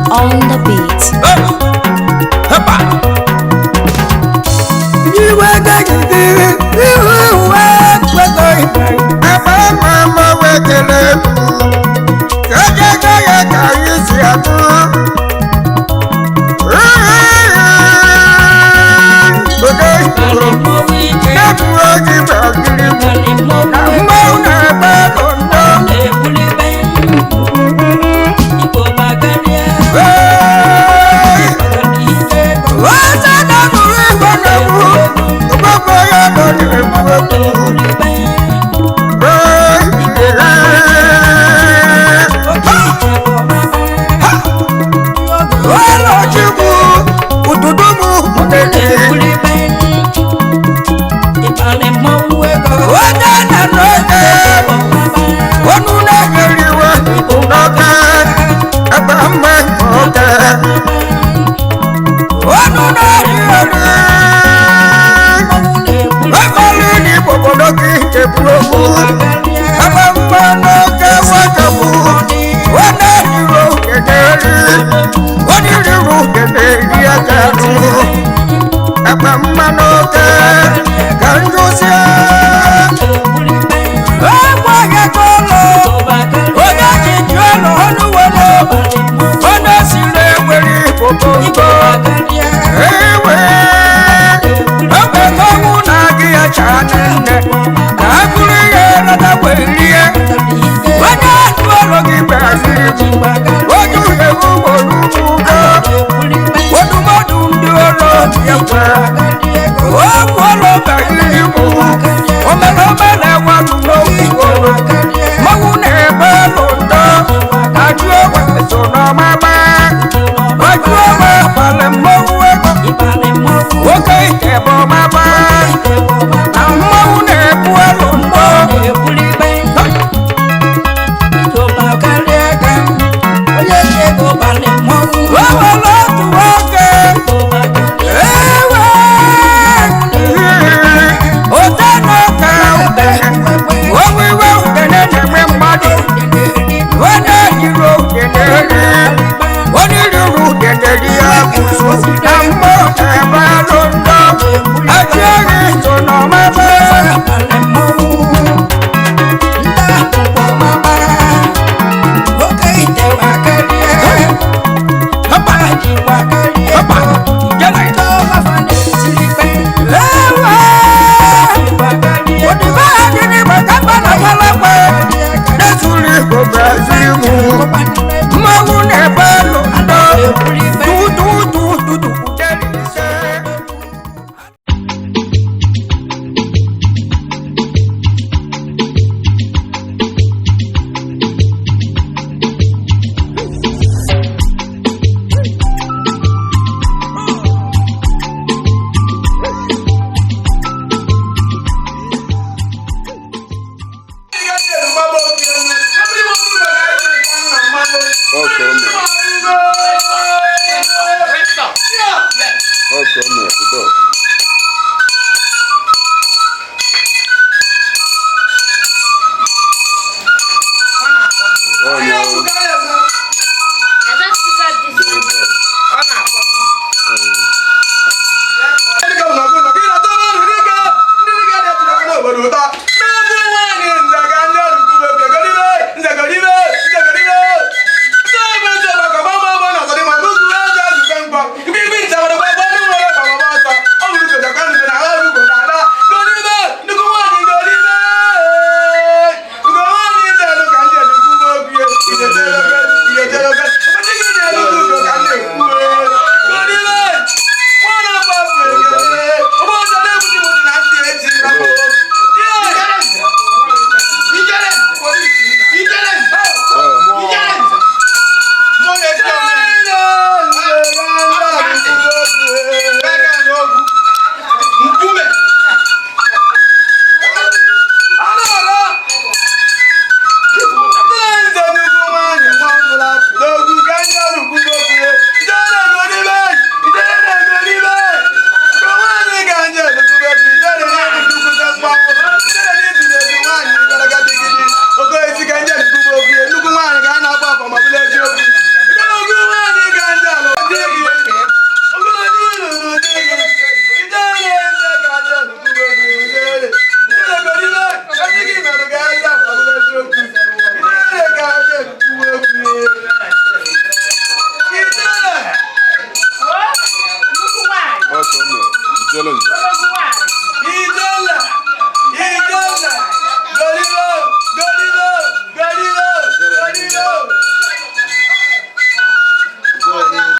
On the beat.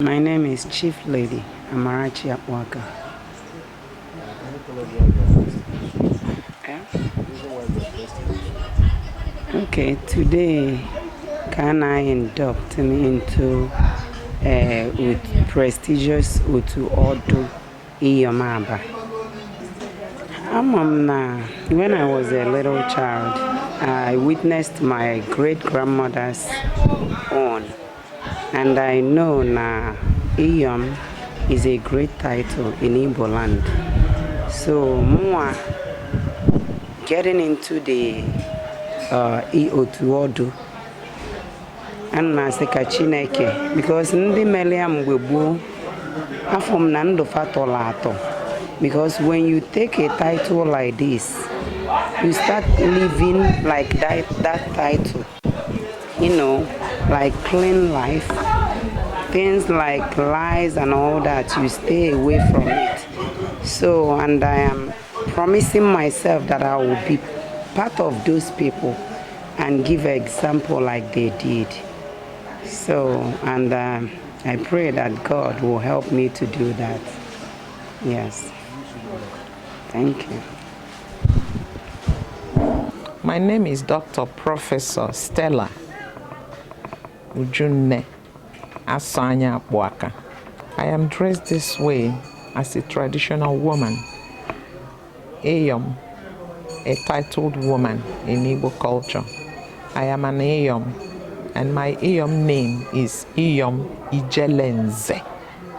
My name is Chief Lady Amarachi Akpuaka. Can you tell us why you are dressed this way? Eh? Reason why you are dressed this way. Okay, today can I induct me into with prestigious Otu Odu Iyom Aba. Ama m na when I was a little child, I witnessed my great grandmother's own, and I know na Iyom is a great title in Igbo land. So, mụnwa getting into the Otu Odu, ana m asị ka Chineke, because ndị mere ya mgbe gboo, afọ m na ndụ fa tọrọ atọ, because when you take a title like this, you start living like that title, like clean life, things like lies and all that, you stay away from it. So, and I am promising myself that I will be part of those people and give an example like they did. So, and I pray that God will help me to do that. Yes. Thank you. My name is Dr. Professor Stella Ujunne Asanya Akpuaka. I am dressed this way as a traditional woman, Iyom, a titled woman in Igbo culture. I am an Iyom, and my Iyom name is Iyom Ijelenze.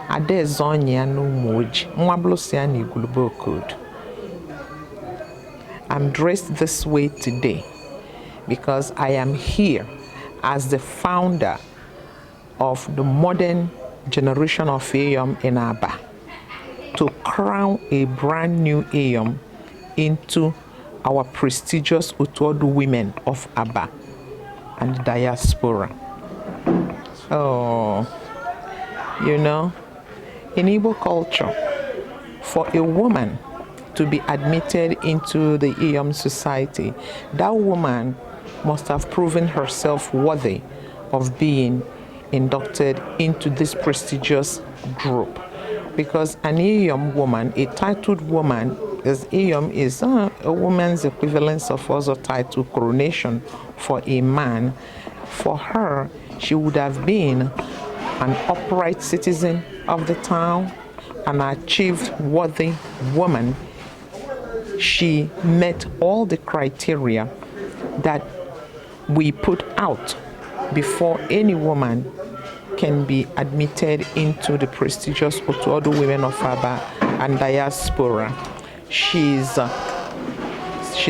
Adaeze Ọnya n'Ụmụoji, nwa bụlụsịa na Igwulube Okodo. I'm dressed this way today because I am here as the founder of the modern generation of Iyom in Aba to crown a brand new Iyom into our prestigious Otu Odu women of Aba and diaspora. So, in Igbo culture, for a woman to be admitted into the Iyom society, that woman must have proven herself worthy of being inducted into this prestigious group. Because an Iyom woman, a titled woman, as Iyom is a woman's equivalence of also title coronation for a man, for her, she would have been an upright citizen of the town, an achieved worthy woman. She met all the criteria that we put out before any woman can be admitted into the prestigious Otu Odu Women of Aba and Diaspora. She's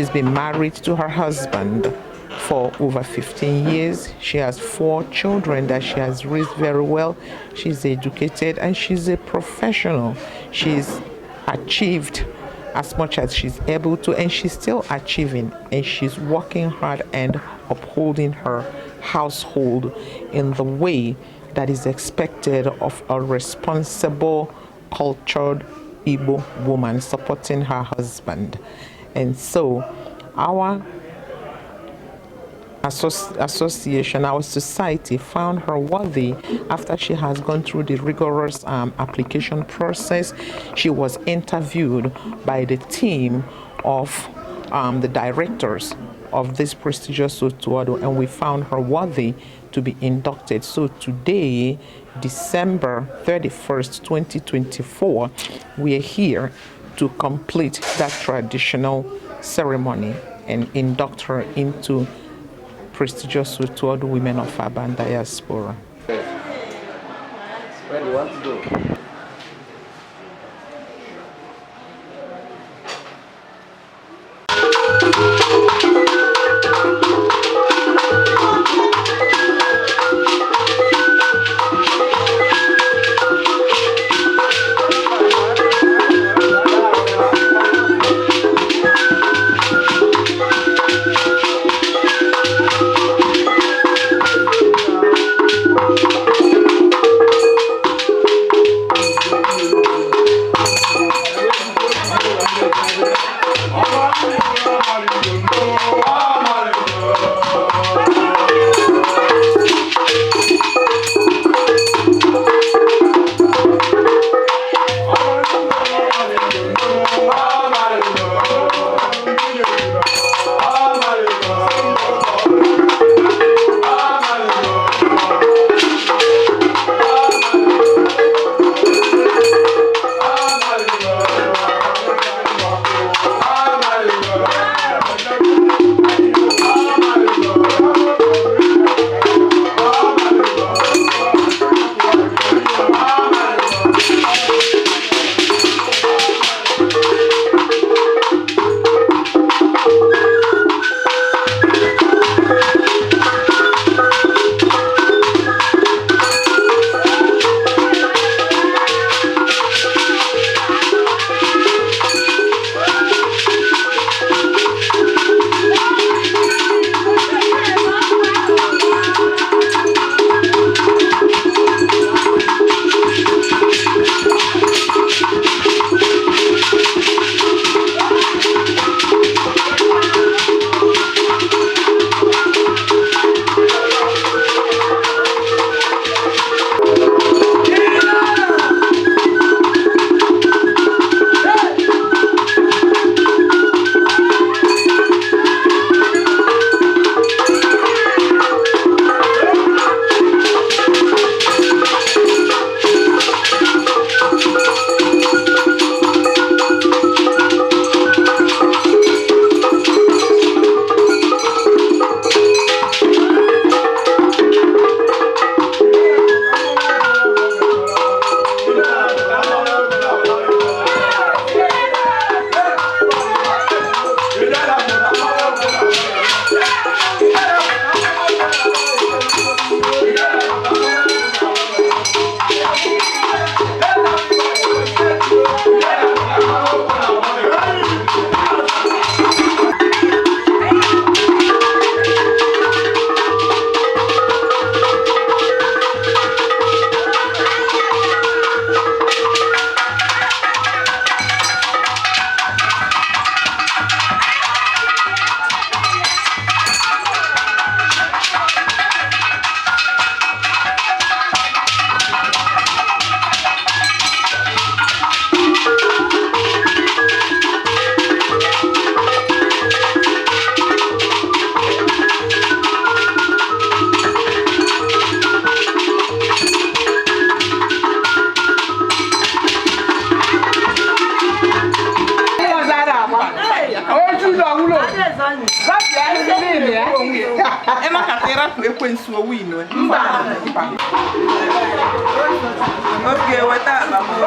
been married to her husband for over 15 years. She has 4 children that she has raised very well. She's educated and she's a professional. She's achieved as much as she's able to, and she's still achieving, and she's working hard and upholding her household in the way that is expected of a responsible, cultured Igbo woman supporting her husband. And so our association, our society found her worthy after she has gone through the rigorous application process. She was interviewed by the team of the directors of this prestigious Otu Odu, and we found her worthy to be inducted. So today, December 31st, 2024, we are here to complete that traditional ceremony and induct her into prestigious Otu Odu Women of Aba and Diaspora. Where do you want to go? Ịrapụ ekwensu owu inwe. Mba. Oge weta akpa m.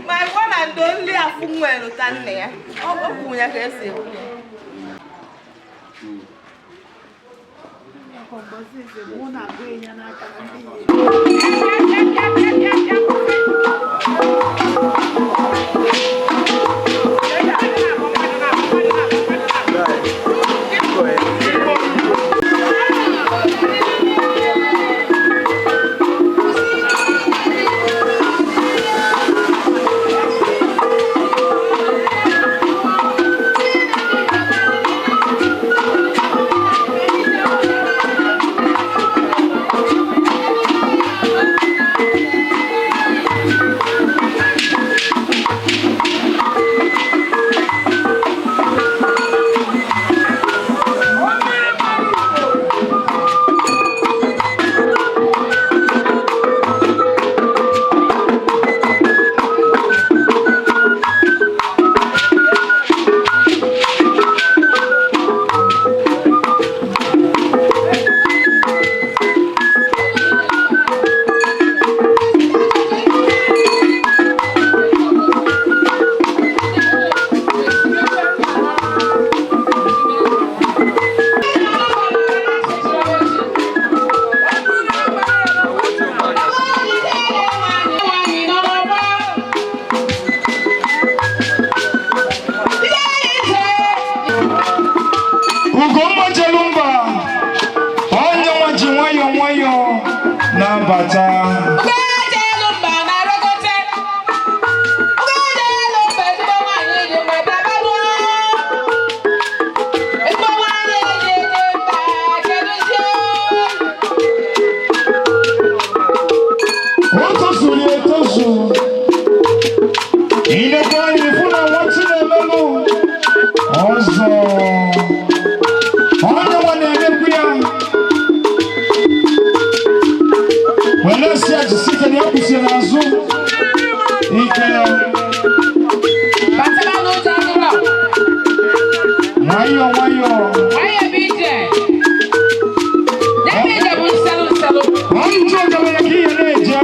My one and only afụ nwere ka nne ya. Ọ kwuru ya ka esi ekwu ya. Thank Na-abata. Ugejelu mba na-arịgote. Ugejelu mba, ezigbo nwaanyị dị mma, bịabaluo. Ezigbo nwaanyị eji eje mba, kedụzie? O tozuru ya etozu. Ilekwa anya ịfụ na nwa Chinemelụ ọzọ. Onye nwa na-emekwu ya. Were si ajisi ike na ya kwụsị n'azụ. Ike. Batara n'ụzọ adịrọ. Nwayọọ nwayọọ. Nwayọọ bụ ije. Ya bụ ije bụ nselụ nselụ. Ọnụ uche ọgaranya ka ihe na-eje.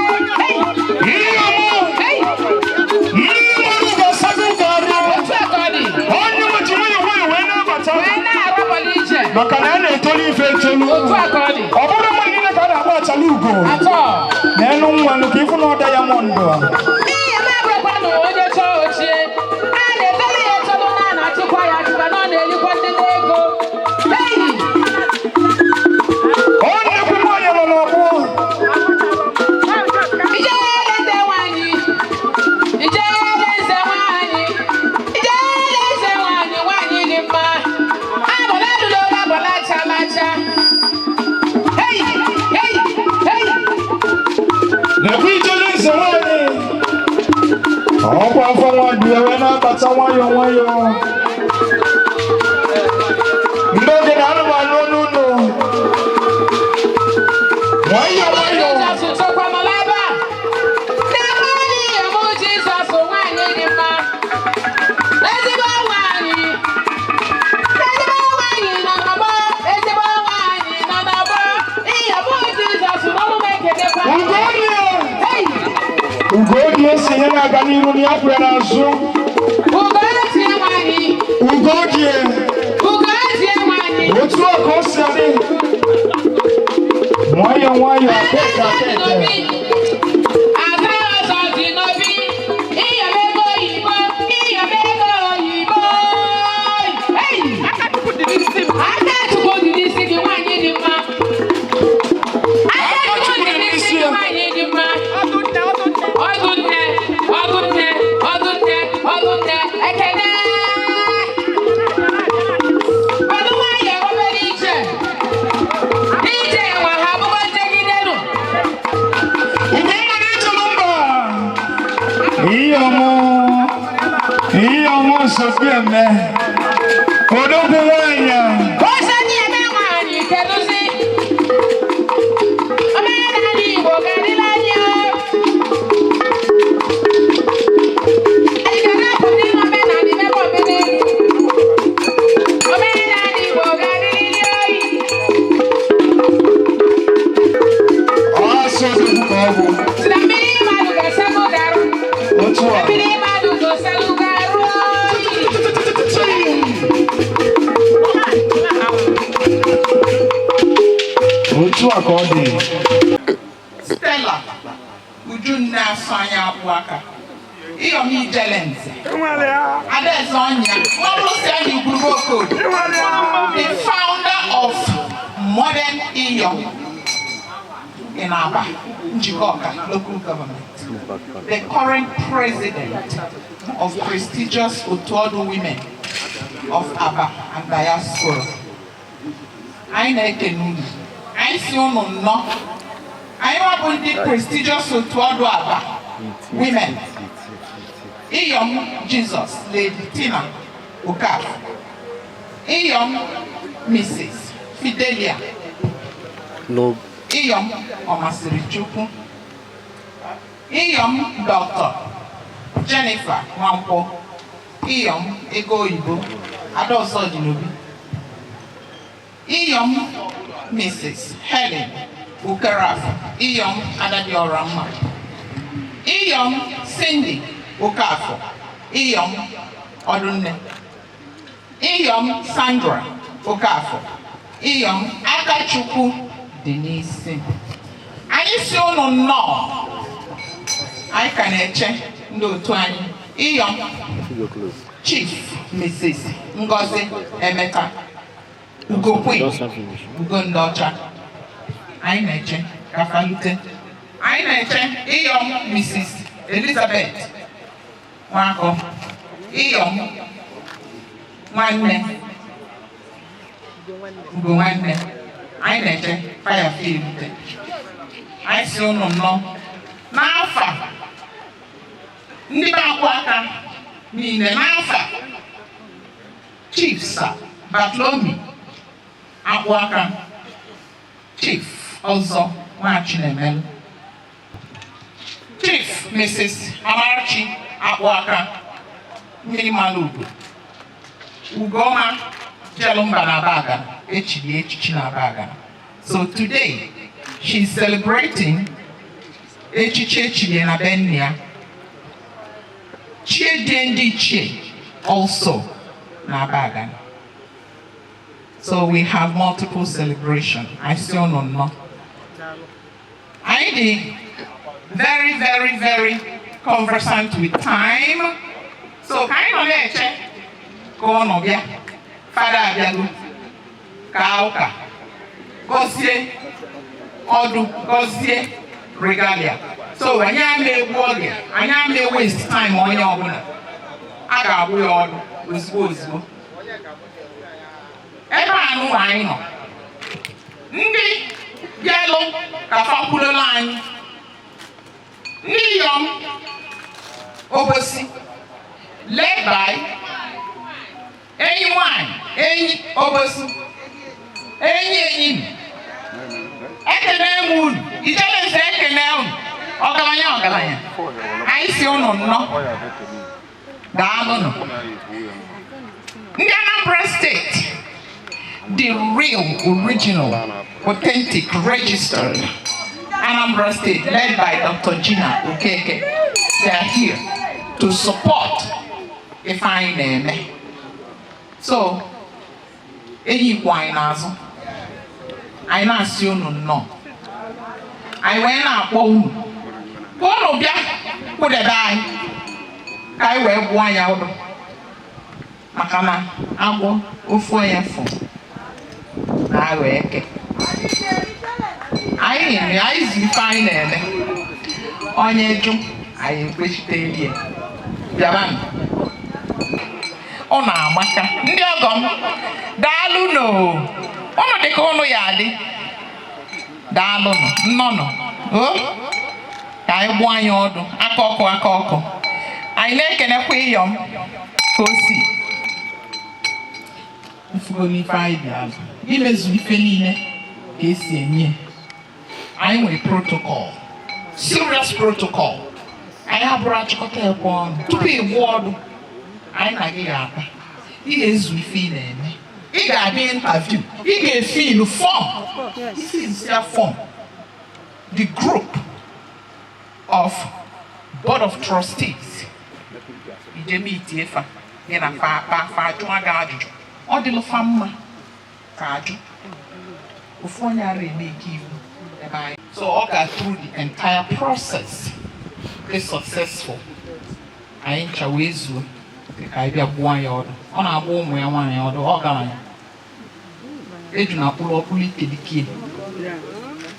Ihe ọmụ. Ndị mmadụ ga-asago ụka arụ. Onye nwe ji nwayọọ nwayọọ wee na-abata. Maka na a na-etolu ife etolu. Ọ bụrụ mmadụ niile ka a na-akpọ achala ugo. N'elu nwa nụ ka ịfụ na ọ diamond. Ihe na-abụrụkwa na onye chọọ ochie a na-etolu ya etolu na a na-achịkwa ya achịkwa na ọ na-erikwa ndị n'ego. Hey! Ọ na-ekwu nwaanyị nọ n'ọgbọ. Ijele eze nwanyị, ijele eze nwanyị, ijele eze nwanyị, nwanyị dị mma. Abọla lụrụ abọla chalacha. Hey, hey, hey! Nekwa ijele nze nwaanyị. Ọkwa afọ nwa dị ya wee na-abata nwayọọ nwayọọ. Ndị oge na anụmanụ ọnụ ụlọ. Nwayọọ nwayọọ. Jizọs sokwa m ebe a. N'ebe onye mụ Jizọs nwanyị dị mma. Ezigbo nwanyị. Ezigbo nwanyị nọ n'ọgbọ. Ezigbo nwanyị nọ n'ọgbọ. Ihe mụ Jizọs n'ọnụ m ekelekwa. Ugodie. Hey! Ugodie si ihe na-aga n'iru na ya kwere n'azụ. Ugozie nwanyị. Ugodie. Ugozie nwanyị. Otu a ka o si adị. Nwayọọ nwayọọ akpịka akpịka. Ada ọzọ dị n'obi. Iyom ego oyibo. Iyom ego oyibo. Hey! Aka Chukwu dị n'isi gị, nwanyị dị mma. Aka Chukwu dị n'isi gị, nwanyị dị mma. Ọdụ nne, ọdụ nne, ọdụ nne, ọdụ nne, ekele. Ọdụ nwayọọ obere ije. Ije nwa ha abụgo njegidenu. Ugomma na-echelụ mba. Ihe ọmụ, ihe ọmụ nsogbu eme. Odogwu nwaanyị a. Ose ndị eme nwaanyị kedụzi? Omenala Igbo ga-adịla anyị o. Anyị ga na-apụta ime omenala imebe omenelu. Omenala Igbo ga-adịrịrị oyi. Ọ asị odogwu ka ọ bụ. Si na mmiri mmadụ ga-asalụ garụ. Otu a. Mmiri mmadụ ga-asalụ garụ oyi. Otu a ka ọ dị. Stella Ujunne Asanya Akpụaka, Iyom Ijele Nze, Adaeze Ọnya, Nwabusi Anyị Ugwurugo Okodo, the founder of Modern Iyom in Aba, Njikoka local government, the current president of prestigious Otuodu Women of Aba and Diaspora. Anyị na-ekene unu, anyị si unu nnọọ. Anyị nwa bụ ndị prestigious Otuodu Aba Women. Iyom Jesus, Lady Tina Okafor. Iyom Mrs. Fidelia. No. Iyom Ọmasịrị Chukwu. Iyom Dr. Jennifer Nwankwọ. Iyom Ego Oyibo Adaọsọ dị n'obi. Iyom Mrs. Helen Okerafọ. Iyom Adadịọramma. Iyom Cindy Okafor. Iyom Ọdụnne. Iyom Sandra Okafọ, Iyom Akachukwu dị n'isi. Anyị si unu nnọọ. Anyị ka na-eche ndị otu anyị. Iyom Chief Mrs. Ngozi Emeka Ugokwe, Ugo ndị ọcha. Anyị na-eche ka falute. Anyị na-eche Iyom Mrs. Elizabeth Nwakọ, Iyom nwanne Ugo nwanne. Anyị na-eche faya filute. Anyị si unu nnọọ n'afa ndị be akwụ aka niile, n'afa Chief Sir Bartholomew Akwụ aka, Chief Ọzọ Nwachinemelu, Chief Mrs. Amarachi Akpụ aka, mmiri mmanụ ugo, Ugoma Jelumba na Abagana, echiri echichi na Abagana. So today she's celebrating echichi echiri na be nne ya. Chie ndị ichie also na Abagana. So we have multiple celebration. I still don't know. Anyị dị very, very, very conversant with time. So ka anyị nọ na-eche ka ọ nọ bịa, Fada abịago ka ụka gọzie ọdụ, gọzie regalia. So anyị ama egbu oge, anyị ama waste time onye ọbụla. A ga-agbụ ya ọdụ ozugbo ozugbo. Ebe a nụwa anyị nọ, ndị bịalụ ka fakwulola anyị, ndị Iyom Obosi, led by enyi nwanyị enyi Obosi, enyi enyi ekene m unu, ijele nze ekene unu, ọgaranya ọgaranya. Anyị si unu nnọọ, daalụnụ. Ndị Anambra State, the real, original, authentic, registered Anambra State, led by Dr. Gina Okeke, they are here to support ife anyị na-eme. So enyi kwa anyị n'azụ, anyị na-asị unu nnọọ. Anyị wee na-akpọ unu ka unu bịa kwụdebe anyị ka anyị wee gwụọ anya ọdụ, maka na agwọ ofu onye fụ na-aghọ eke. Anyị na-eme, anyị zi ife anyị na-eme. Onye jụ anyị ekwechite elie. Bịabanụ, ọ na-amaka. Ndị ọgọ m, daalụ nụ. Ụnụ dịka ụnụ ya adị. Daalụnụ, nnọnụ o. Ka anyị gbuo anyị ọdụ aka ọkụ aka ọkụ. Anyị na-ekenekwa Iyom ka o si mfugo n'ife anyị bịara imezu ife niile ka esi eme. Anyị nwere protocol, serious protocol. Anyị abụrụ achịkọta ekwe ọnụ tupu ị gbuo ọdụ. Anyị na gị ga-akpa, ị ga-ezu ife ị na-eme, ị ga-abịa interview, ị ga-efill form, ifillsia form, the group of board of trustees ije meetie fa, gị na fa akpa, fa ajụọ gị ajụjụ. Ọ dịlụ fa mma ka ajụ ofu onye ara eme ike iwu ebe anyị. So ọ ga through the entire process dị successful, anyị ncha wee zuo ka anyị bịa gbuo ya ọdụ. Ọ na-agba ụmụ ya nwaanyị ọdụ. Ọ garanya eju na akpụrụ ọkpụrụ ikelikie.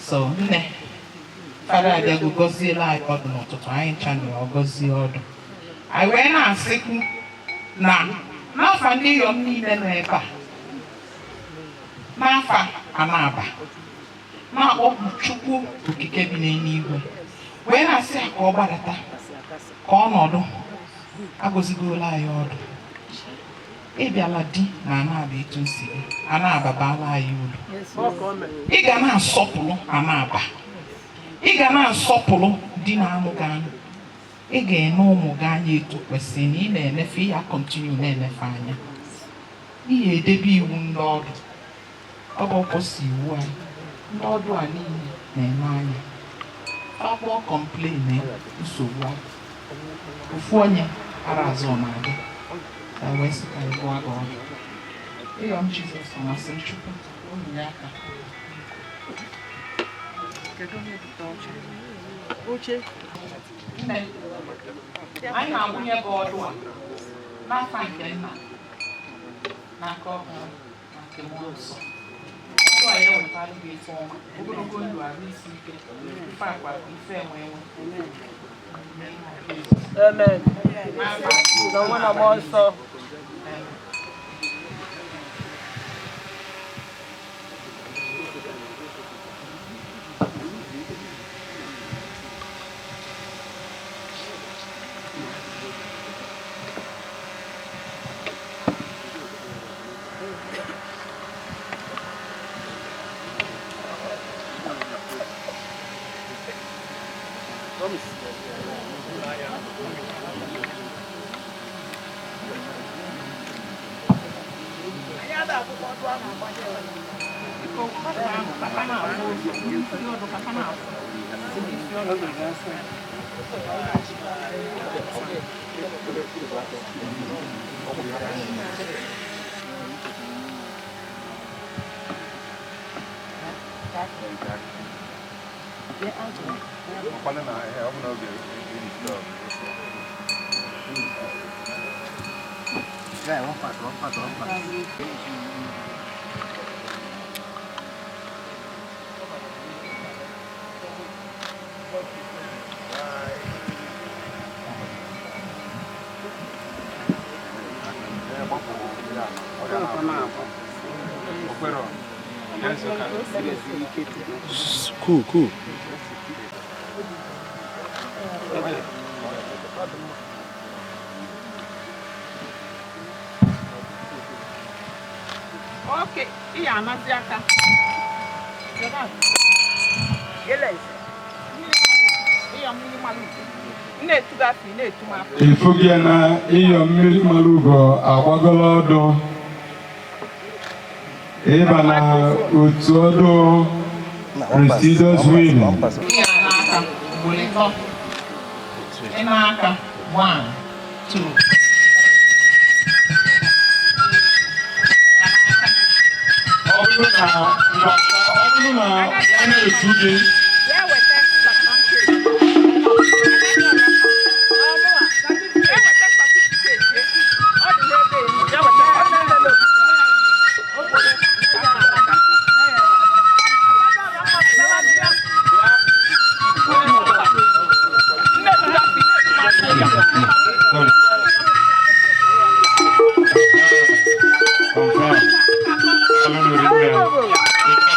So nne, Fada abịago gọziela anyị ọdụ n'ụtụtụ. Anyị ncha na ọ gọzie ọdụ. Anyị wee na-asịkwu na n'afa ndị Iyom niile nọ ebe a, n'afa Anaba, na-akpọpụ Chukwu Okike bi n'eluigwe, wee na-asị ya ka ọ gbadata ka ọnọdụ agọzigola anyị ọdụ. Ịbịala di na Anaba, etu o si dị Anaba baala anyị uru. Ị ga na-asọpụrụ Anaba, ị ga na-asọpụrụ di na-amụ gị anụ, ị ga-ene ụmụ gị anya etu kwesịrị na ị na-enefe ya, continue na-enefe anya. Ị ga-edebe iwu ndị ọdụ ọ bụ kwụsị iwu anyị. Ndị ọdụ a niile na-ene anya agbọ complain nsogbu ahụ. Ofu onye ara azụ na-adị ka wee sị ka anyị gụọ gị ọdụ. Ịyọm Jizọs ọ masịrị Chukwu, o nye aka. Kedu onye bute oche? Oche. Nne, anyị na-agbụnye gị ọdụ a n'afa nke nna na nke ọkpara na nke mmụọ nsọ. Ọdụ a ya wetara gị ife ọma, ogologo ndụ, arụ isi ike, ife akwa akwa, ife enwe enwe. Amen. N'afa Na nwa na mmụọ nsọ. Biko, mmadụ ahụ kpata na-afụ ụzọ, ndị ọdụ kpata na-afụ. Isi ọdụ. Ọkwanụ na ọ bụ na oge eri stọọ. Yeah, one pass, one pass, one pass. Cool, cool. Okay, ị ga-anazi aka. Ịyọ mmiri mara ugo. M na-etugasị, na-etu m afọ. Ifugie na ịyọ mmiri mara ugo agbagolo ọdụ ịba na otu ọdụ Prestigious Women. Ị ga-ana aka ugboro ịtọ. Ị na-aka one, two. Ọ bụrụ na ọ na-etu gị. Ya weta certificate. Ya weta certificate. Ọ dị n'ebe ị nọ. Ya weta. Ọ dị n'ebe ị nọ. Sorry. Confirm. Alụnụ rinne.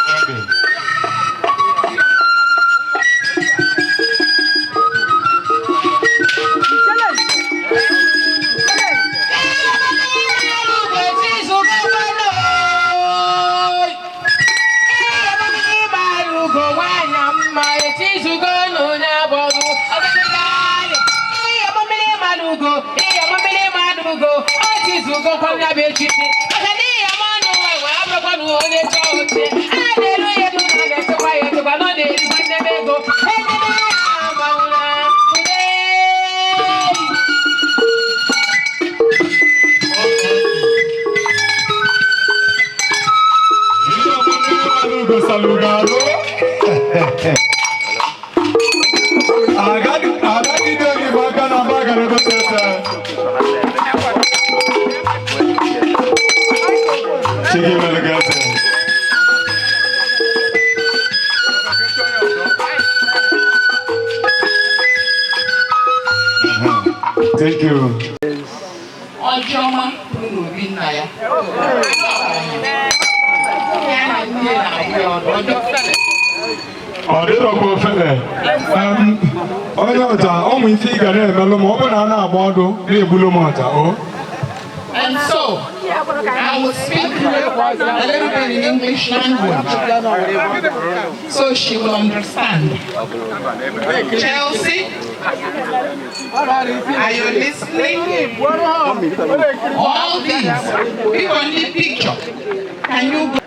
Onye chọọ oche a na-eru ya elu na na-echekwa ya echekwa na ọ na-erikwa nnebe ego edebe ya agbanwụla ude. Ịyọ mmiri mara ugo salugo arụ. Agagide gị bụ aka na mba gara ebe tete. Chigi mere gị eze. Thank you. Ọjọma kwuru n'obi nna ya. Ya na nne na-abụ ya ọdụ, ọjọ fele. Ọ dịrọkwa ofele. Onye ọja, ụmụ ife ị ga na-emelụ ma ọ bụ na a na-agba ọdụ na-egbulu m ọja o. And so, I will speak a little bit in English language so she will understand. Chelsea, are you listening? All these, pick on the picture. Can you go?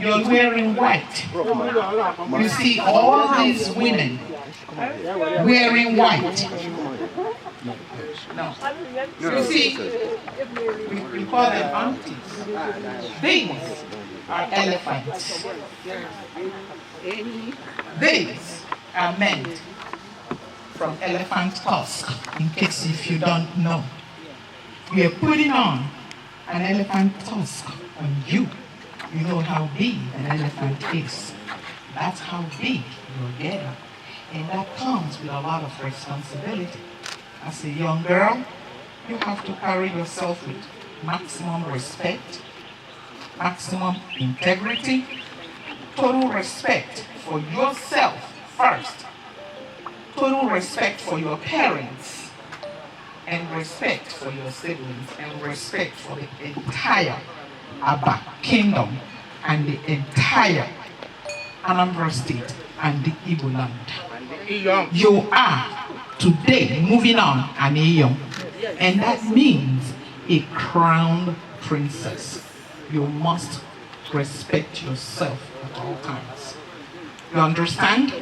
You're wearing white. You see all these women wearing white. No. You see, we call them aunties. These are elephants. These are meant from elephant tusk, in case if you don't know. We are putting on an elephant tusk on you. You know how big an elephant is. That's how big you're getting. And that comes with a lot of responsibility. As a young girl, you have to carry yourself with maximum respect, maximum integrity, total respect for yourself first, total respect for your parents, and respect for your siblings, and respect for the entire Abba kingdom and the entire Anambra State and the Igbo land. You are today moving on an Iyom, and that means a crowned princess. You must respect yourself at all times. You understand?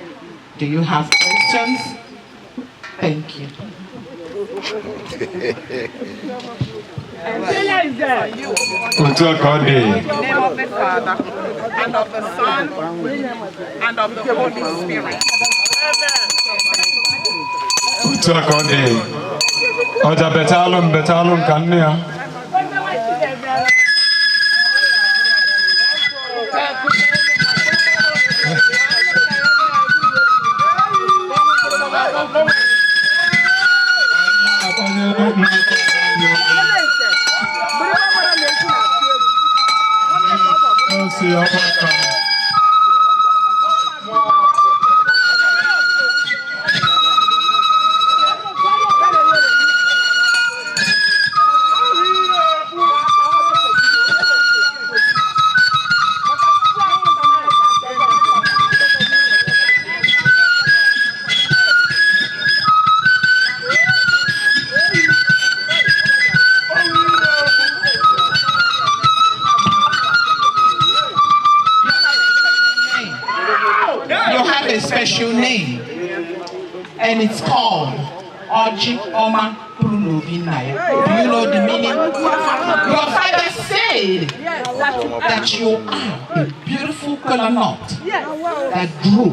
Do you have questions? Thank you. Otu a ka ọ dị. In the name of the Father, and of the Son, and of the Holy Spirit. Otu a ka ọ dị. Ọja betalụ m, betalụ m ka nne ya. Osi ọgbakọ. You have a special name, and it's called Oji Oma Purunobinaya. Do you know the meaning? Your father said that you are a beautiful kola nut that grew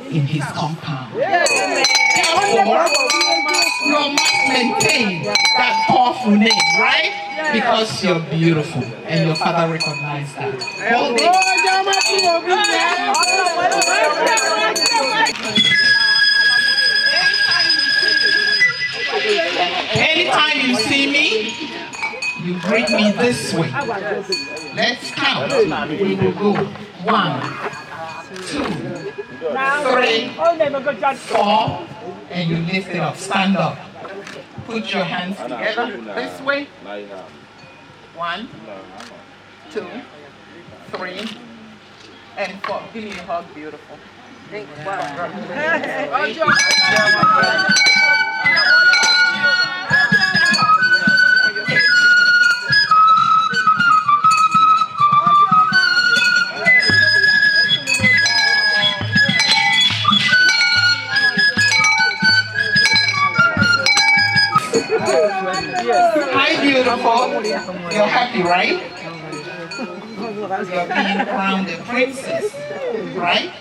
in his compound. Therefore, you must maintain that powerful name, right? Because you're beautiful, and your father recognized that. Hold it. Anytime you see me, you greet me this way. Let's count. We will go 1, 2, 3, 4, and you lift it up. Stand up. Put your hands together this way. 1, 2, 3, and 4. Give me a hug, beautiful. Hi, beautiful. You're happy, right? You're being crowned a princess, right?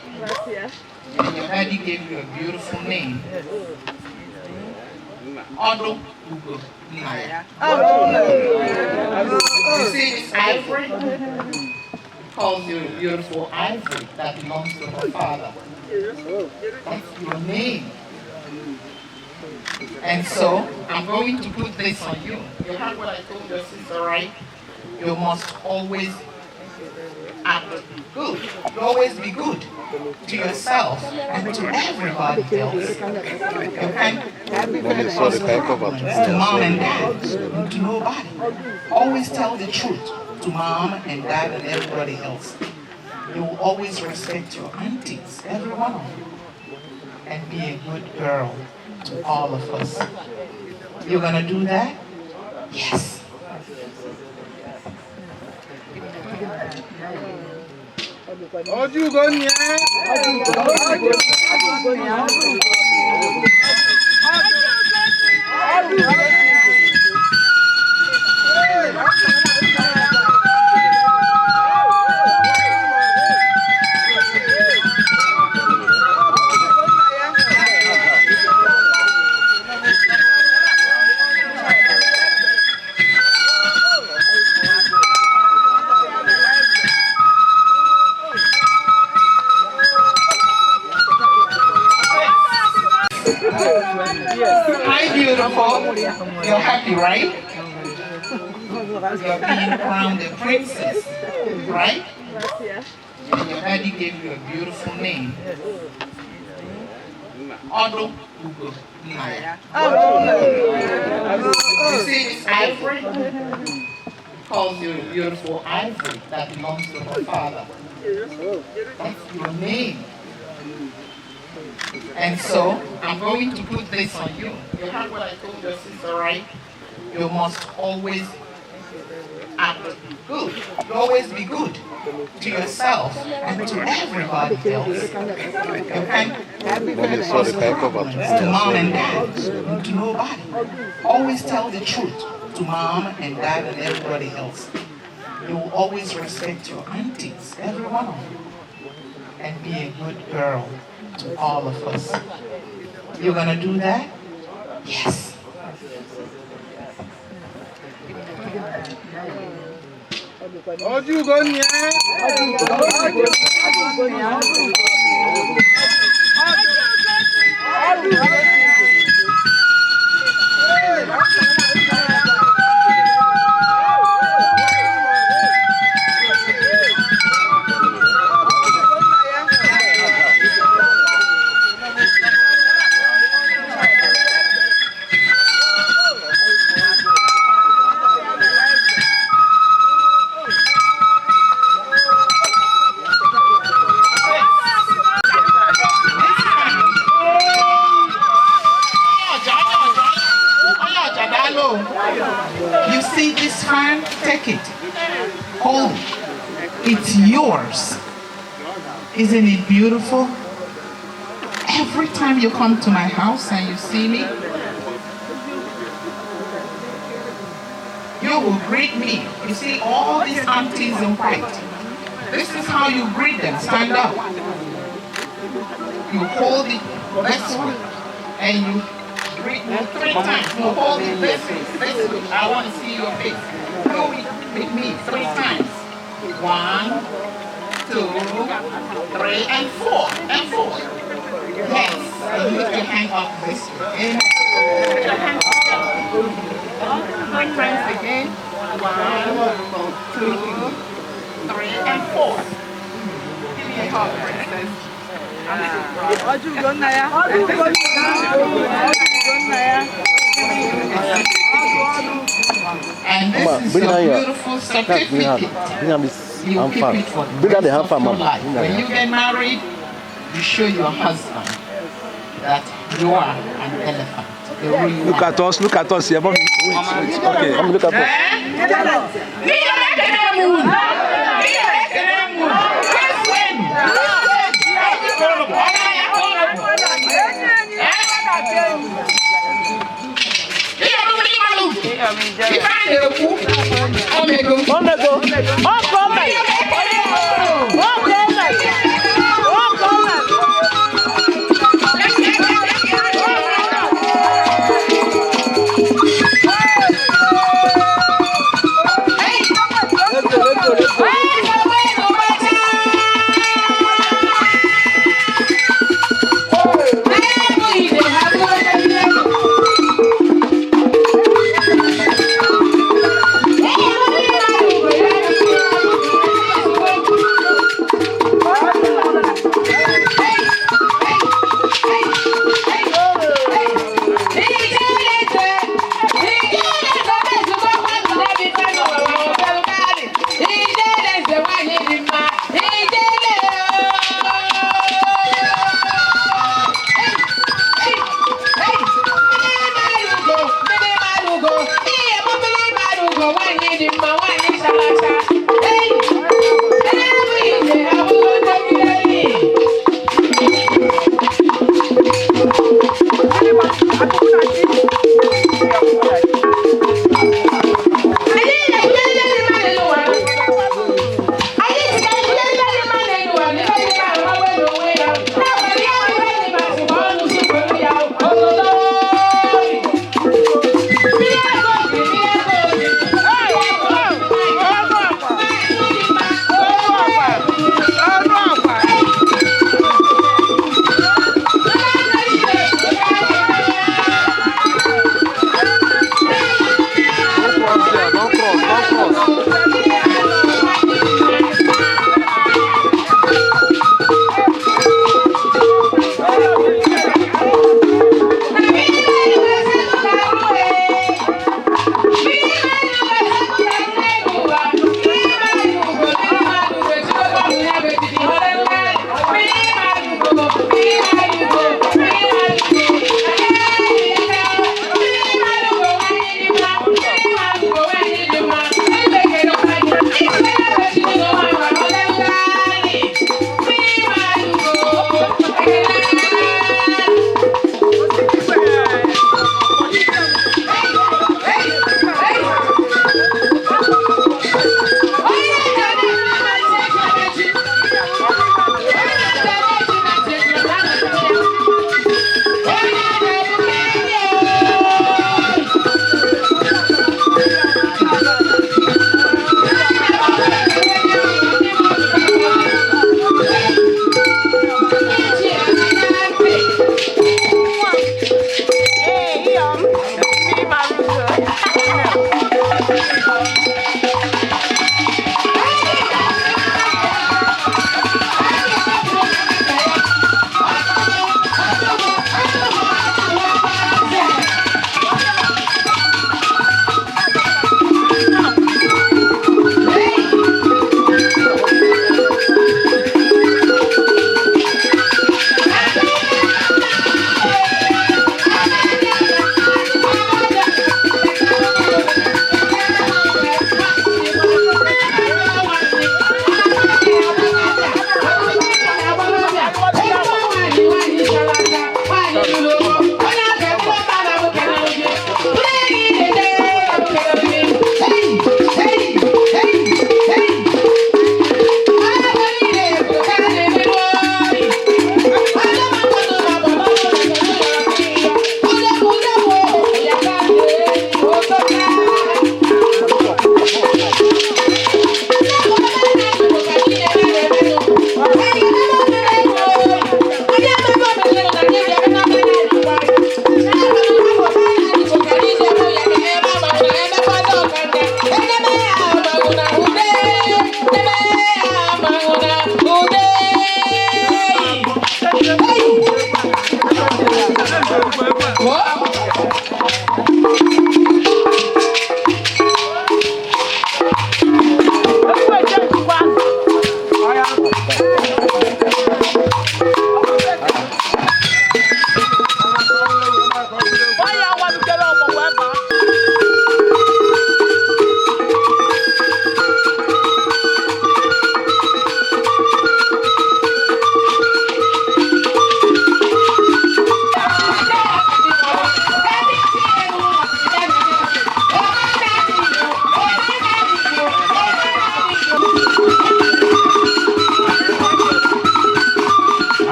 And your daddy gave you a beautiful name. Odo Ugo Naya. You see this ivory? He calls you a beautiful ivory that belongs to her father. That's your name. And so, I'm going to put this on you. You heard what I told your sister, right? You must always act good. You always be good to yourself and to everybody else. You can't cause problems to mom and dad and to nobody. Always tell the truth to mom and dad and everybody else. You will always respect your aunties, every one of you, and be a good girl to all of us. You're gonna do that? Yes. beautiful? You're happy, right? You're being crowned a princess, right? And your daddy gave you a beautiful name. Odo Ugo Naya. You see this ivory? Calls you a beautiful ivory that belongs to her father. That's your name. And so I'm going to put this on you. You heard what I told your sister, right? You must always act good. You always be good to yourself and to everybody else. You can't cause problems to mom and dad and to nobody. Always tell the truth to mom and dad and everybody else. You will always respect your aunties, every one of you, and be a good girl to all of us. You're gonna do that? Yes. You see this fan? Take it. Hold it. It's yours. Isn't it beautiful? Every time you come to my house and you see me, you will greet me. You see all these aunties in white. This is how you greet them. Stand up. You hold it this way and you greet me three times. You hold it this way, this way. I want to see your face. Do it with me three times. 1, 2, 3, and 4. And 4. Yes. And you lift your hand up this way. Amen. Put your hand up. 3 times again. 1, 2, 3, and 4. Give me a hug, princess. I'm so proud. And this Mama, is bring your down your beautiful bring hand. certificate. Bring down this You hand keep fan. it for the Bring down the rest hand of fan, your mama. life. Bring down the When you hand get married, you show your husband that you are an elephant. A real Look at us, look at us here, mommy. Wait, wait. Okay. Mommy, look at us. Omego. Let's go, let's go, let's go. Hey!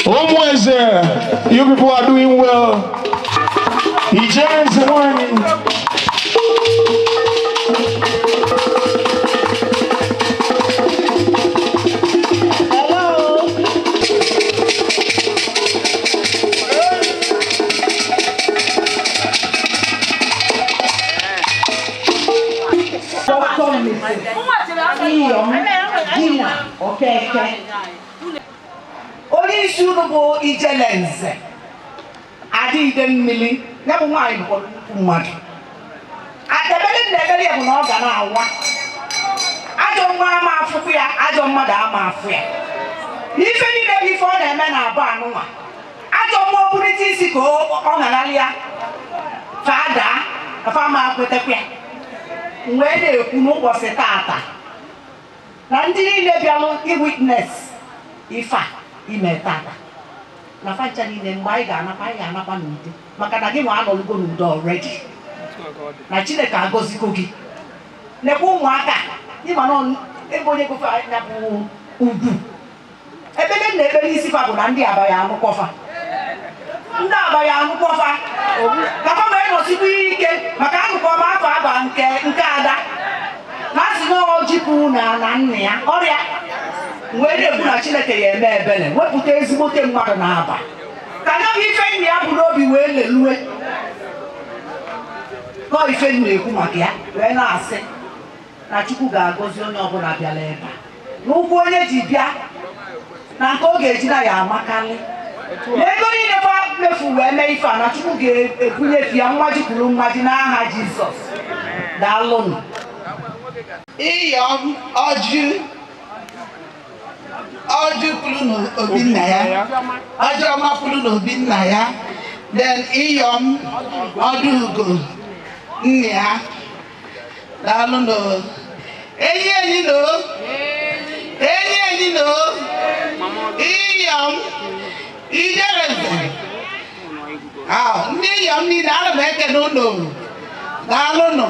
Ụmụ eze, you people are doing well. Ijele nze nwanyị. Dr. Mrs. Iyom Gina Okeke. Onye isi unu bụ Ijele Nze Adịide Mmili, ya bụ nwaanyị bụkwa nnukwu mmadụ. Adebele na-ebere ya bụ na ọ ga na-awa. Ajọ nwa ama afụfụ ya, ajọ mmadụ ama afụ ya. Ife niile bụ ife ọ na-eme na abụ anụnwa. Ajọ mmụọ bulite isi ka ọ ghararị ya, fa daa, ka fa ma kwetekwa ya. Wee na-ekwu n'ụbọchị tata na ndị niile bịalụ i-witness ife a ime tata na fancha niile, mgbe anyị ga-anakwa, anyị ga-anakwa n'udo, maka na gị nwa anọlugo n'udo already, na Chineke agọzigo gị. Nekwa ụmụaka ịma na ebe onye gofe anya bụ ugwu ebe nne na ebe n'isi fa bụ na ndị abaghị anụkwọfa, ndị abaghị anụkwọfa ka fa wee nọsikwa ike, maka anụkọ m afọ aba nke nke ada na asị na ọ jipụ na na nna ya ọrịa, wee na-ekwu na Chineke ya eme ebere wepụta ezigbote mmadụ na-aba ka ya bụ ife nna ya bụ n'obi wee lelue nọọ ife m na-ekwu maka ya, wee na-asị na Chukwu ga-agọzi onye ọbụla bịara ebe a n'ụkwụ onye ji bịa na nke ọ ga-eji na ya amakarị na ego niile fa mefu wee mee ife a, na Chukwu ga-ebunyefe ya mmaji kwuru mmaji n'aha Jizọs. Daalụnụ. Iyom ọjị ọjị kwuru n'obi nna ya, ọjị ọma kwuru n'obi nna ya, then Iyom ọdụugo nna ya. Daalụ nụ. Enyi enyi nụ, enyi enyi nụ. Iyom Ijereze, ah, ndị Iyom niile, ana m ekene unu. Daalụ nụ.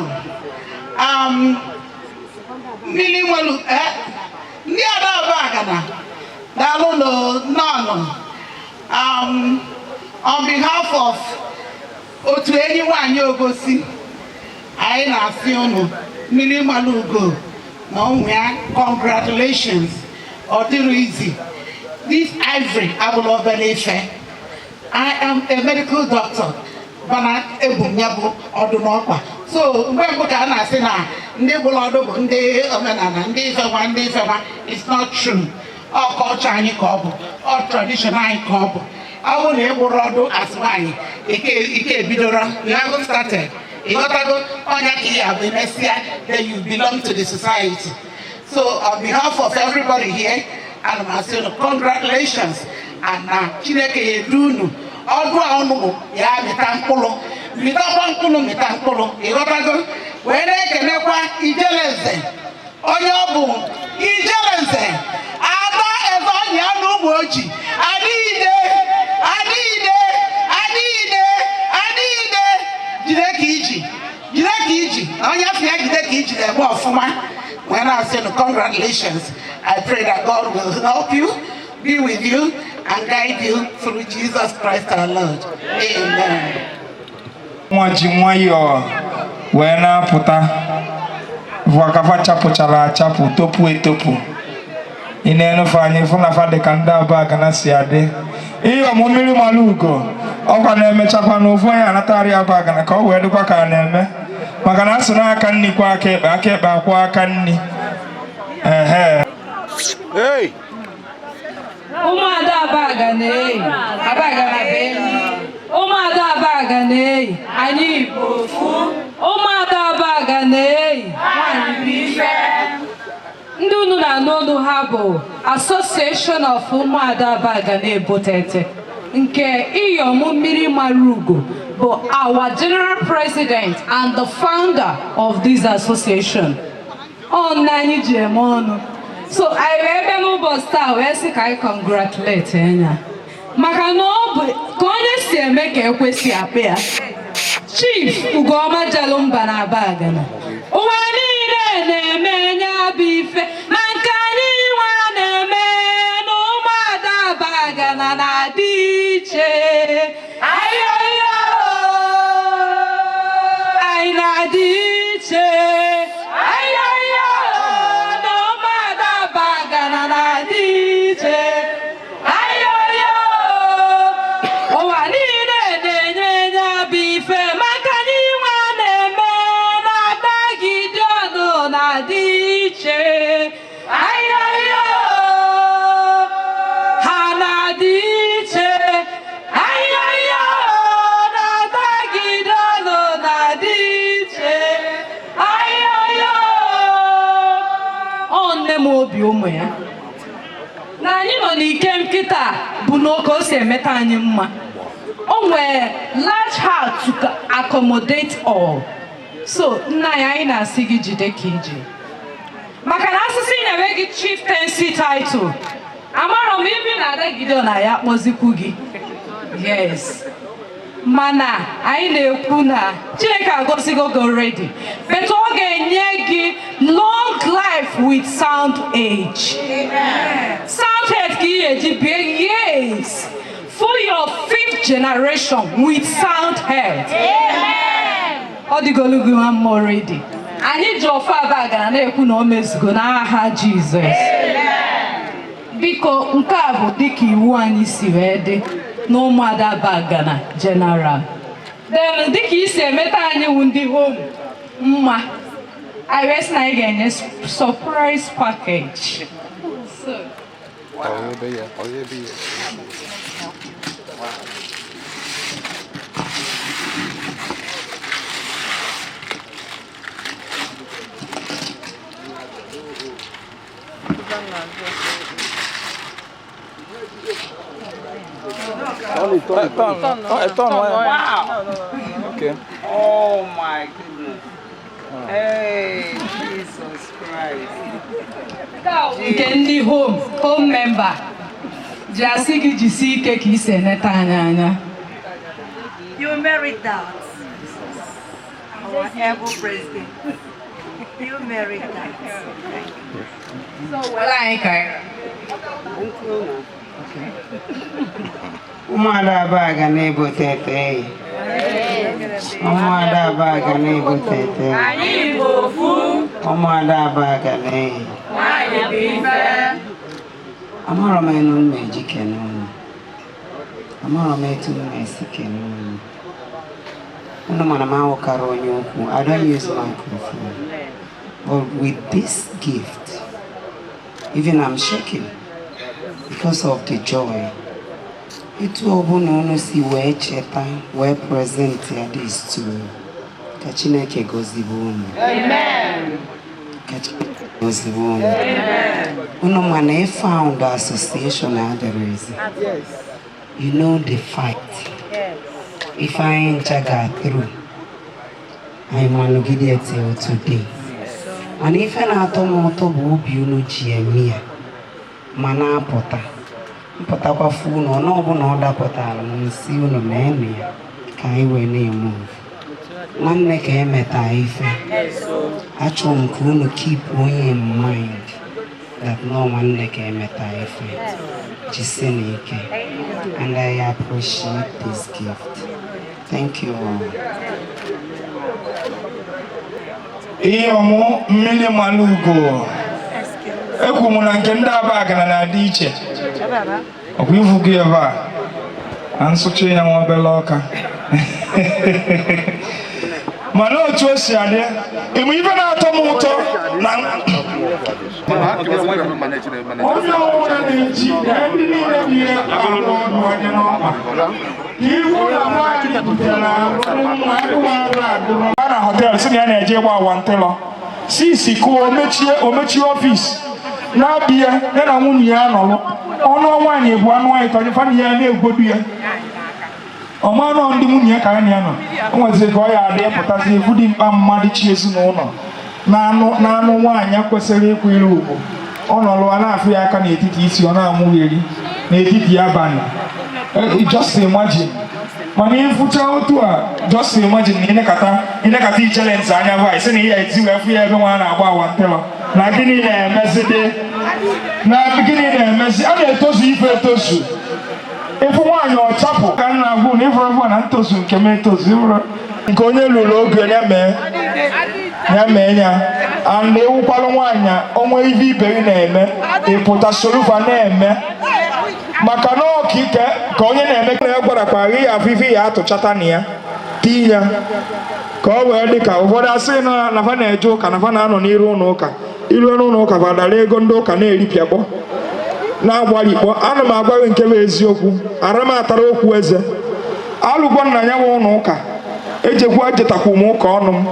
Mmiri nwere ndị ada Abagana, daalụ nụ nọnụ. On behalf of otu enyi nwanyị Ogosi, anyị na-asị unu, mmiri mmanụ ugo na ụmụ ya, congratulations. Ọ dịrị easy. This ivory abụla obere ife. I am a medical doctor, mana ebu m ya bụ ọdụ n'ọkpa. So mgbe mbụ ka a na-asị na ndị gbụrụ ọdụ bụ ndị omenala, ndị ifenwa, ndị ifenwa. It's not true. Ọ culture anyị ka ọ bụ, ọ tradition anyị ka ọ bụ. Ọ bụrụ na ị gbụrụ ọdụ as nwaanyị, ike ike ebidoro, you haven't started. Ịghọtago? Ọnya ka ị ya bụ emesịa, then you belong to the society. So on behalf of everybody here, ana m asị unu congratulations, and na Chineke ya edu unu. Ọdụ a unu bụ ya mịta mkpụrụ, mịtakwa mkpụrụ, mịta mkpụrụ. Ịghọtago? Wee na-ekenekwa Ijeleze, onye ọ bụ Ijeleze ada eze ọnya na ụmụ oji adịide adịide adịide adịide. Jide ka iji, jide ka iji, na onye afọ ya jide ka iji na-eme ọfụma. Wee na-asị unu congratulations. I pray that God will help you, be with you and guide you through Jesus Christ our Lord. Amen. Nwa ji nwayọọ wee na-apụta vụakafa chapụchara achapụ topu etopu. Ị na-enufe anyị fụ na fa dị ka ndị Abagana si adị. Ihe ọmụ mmiri mara ugo ọkwa na-emechakwa na ofu onye anatarị Abagana ka ọ wee dịkwa ka a na-eme, maka na asị n'aka nni kwa aka ekpe, aka ekpe akwa aka nni. Ehe. Ụmụada Abagana eyi, Abagana bụ enyi. Ụmụada Abagana eyi, anyị bụ ofu. Ụmụada Abagana eyi, nwanyị bụ ife. Ndị unu na-anụ olu ha bụ Association of Ụmụada Abagana Ebotete nke Iyom Mmiri Mara Ugo bụ our general president and the founder of this association. Ọ nna anyị ji eme ọnụ. So anyị wee bịa n'ụbọchị taa wee sị ka anyị congratulate ya, maka na ọ bụ ka onye si eme ka ekwesị akpị ya. Chief Ugoma Jalumba na Abagana, ụwa niile na-eme nya bụ ife na nke anyị nwa na-eme na ụmụada Abagana na ụmụ ya. Na anyị nọ n'ike nkịta bụ na ka o si emeta anyị mma. O nwee large heart to accommodate all. So nna ya, anyị na-asị gị jide ka iji. Maka na asịsị nyere gị chieftaincy title. Amarọ m ibi na Ada Gideon na ya kpọzikwu gị. Yes. Mana anyị na-ekwu na Chineke agọzigo gị already. But ọ ga-enye gị long life with sound age. Sound health ka ị ga-eji bie years for your fifth generation with sound health. Ọ dịgolu gị mma already. Anyị ji ọfọ Abagana na-ekwu na o mezugo n'aha Jizọs. Biko, nke a bụ dịka iwu anyị si wee dị n'ụmụada Abagana General. Then dịka isi emeta anyị wụ ndị home mma, anyị wee sị na anyị ga-enye surprise package. So, Ebe ya, ọ ebe ya. Turn it, turn it, turn. Turn, turn, Wow. Okay. Oh my goodness. Hey, Jesus Christ. Nke ndị home member ji asị gị jisie ike ka isi eneta anyị anya. You merit that. Our able president. You merit that. So, were anyị ka anyị. Ụmụada Abagana ebotete. Ụmụada Abagana ebotete. Anyị bụ ofu. Ụmụada Abagana. Nwanyị bụ ife. Amarọ m enu m eji kene unu. Amarọ m etu m esi kene unu. Unu mana m awụkara onye okwu. I don't use microphone. But with this gift, even I'm shaking because of the joy. Etu ọbụla unu si wee cheta wee present ya this to, ka Chineke gọzibe unu. Amen. Ka Chineke gọzibe unu. Unu ma na found association adịrị ezi. You know the fight. Ife anyị ncha ga through. Anyị manụgide till today. Mana ife na-atọ m ụtọ bụ obi unu ji eme ya ma na-apụta. Mpụtakwa unu ọnụ ọbụla ọ dapụtara m nsị unu meenụ ya ka anyị wee na-emove. Nwanne ka emeta ife. Achọrọ m ka unu keep onye in mind that no nwanne ka emeta ife. Jisie n'ike. And I appreciate this gift. Thank you all. Ihe ọmụ mmiri mmanụ ugo ekwu m na nke ndị Abagana na-adị iche ọkwa ifu gị ebe a na nsụcha ya nwa obere ọka mana otu o si adị ịmụ ife na-atọ m ụtọ na onye ọbụla na-eji ndị niile bụ ihe arụ ọdụ anya n'ọkpa ka ihu na nwaanyị butere ụmụ agụụ arụ agụrụ a na hotel si na ya na-eje ịgba awantịlọ sisi kụọ omechie omechie office na-abịa ya na nwunye ya nọlụ ọnụ nwaanyị bụ anụ nwaanyị tọnyị fana ya na-egwodu ya ọma nọ ndị nwunye ya ka ya na ya nọ. O nweziri ka ọ ya adị pụtazi efu dị mkpa mmadụ chi ezinụlọ na-anụ na-anụ nwaanyị kwesịrị ịkwụ iru ugwu ọ nọlụ a na-afụ ya aka n'etiti isi ọ na-amụgheri n'etiti abalị. Just imagine, mana ịfụcha otu a, just imagine na ịnekata ịnekata ichere nze anya bụ sị na ihe eti wee fụ ya ebe nwa na-agba awantịlọ na gịnị na-emezide na gịnị na-emezi a na-etozu ife etozu ịfụ nwaanyị ọchapụ ka m na-agwụ na ịfụrụ afọ na ntozu nke m etozu ịfụrụ nke onye lụrụ oge ya mee ya mee ya and ewukwalụ nwaanyị onwe ife ibe gị na-eme ịpụta solufa na-eme maka na ọka ka onye na-eme na ya gwarakwa gị ya afọ ife ya atụchata na ya tii ya ka ọ wee dị ka ụfọdụ asị na nafa na-eje ụka nafa na-anọ n'iru ụlọ ụka iru n'ụlọ ụka fadara ego ndị ụka na-eripịakpọ na-agbalikpọ. Ana m agwa gị nke bụ eziokwu, ara m atara okwu eze alụgwọ nna ya nwe ụlọ ụka ejekwa ejetakwu m ụka ọnụ m.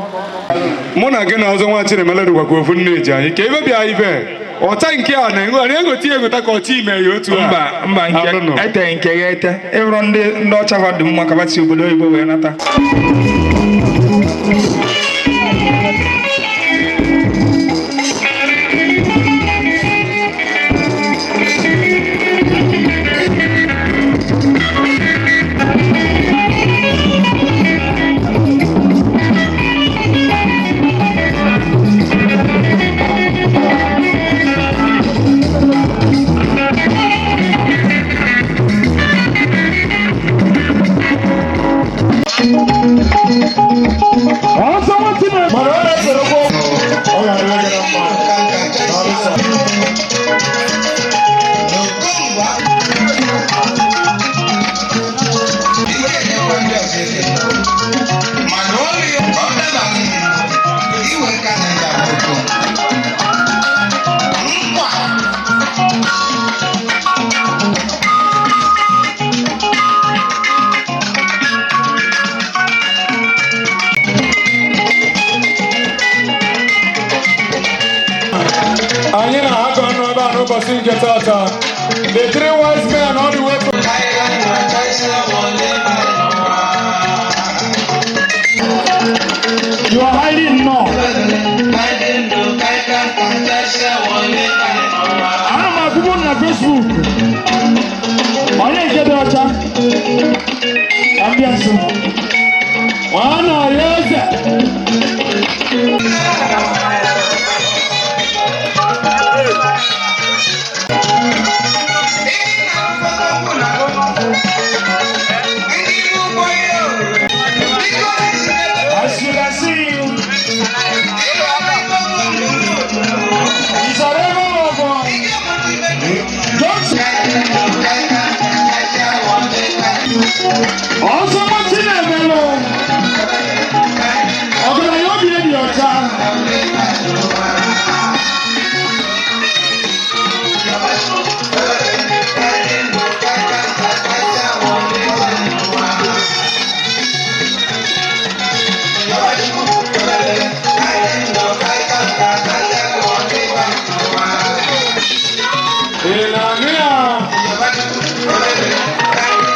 Mụ na gị na ọzọ nwa Chinemele dịkwa ka ofu nne ji anyị ka ebe bịa ibe. Ọcha nke a na-egote ya egota ka ọcha ime ya otu a. Mba, mba, nke Alụnụ. ete nke ya ete. Ịhụrụ ndị ọcha fa dị mma ka fa si obodo oyibo wee nata. Ọsọ nwatị na Mana ọ na-esorokwa ọ ga-adịrị gị na mma. Daalụ sọ. Anyị na-agọ ọnụ ebe a n'ụbọchị nke tata. The three wise men all the way from You are hiding now. Ana m akwụkwọ na Facebook. Onye nke dị ọcha. Ka m bịa nso. Ọ na-arịọ eze. As you can see, it's a level of don't ọsọ mọtí na-emelụ ọgaranya obi dị ọcha. Ị na-anụ ya?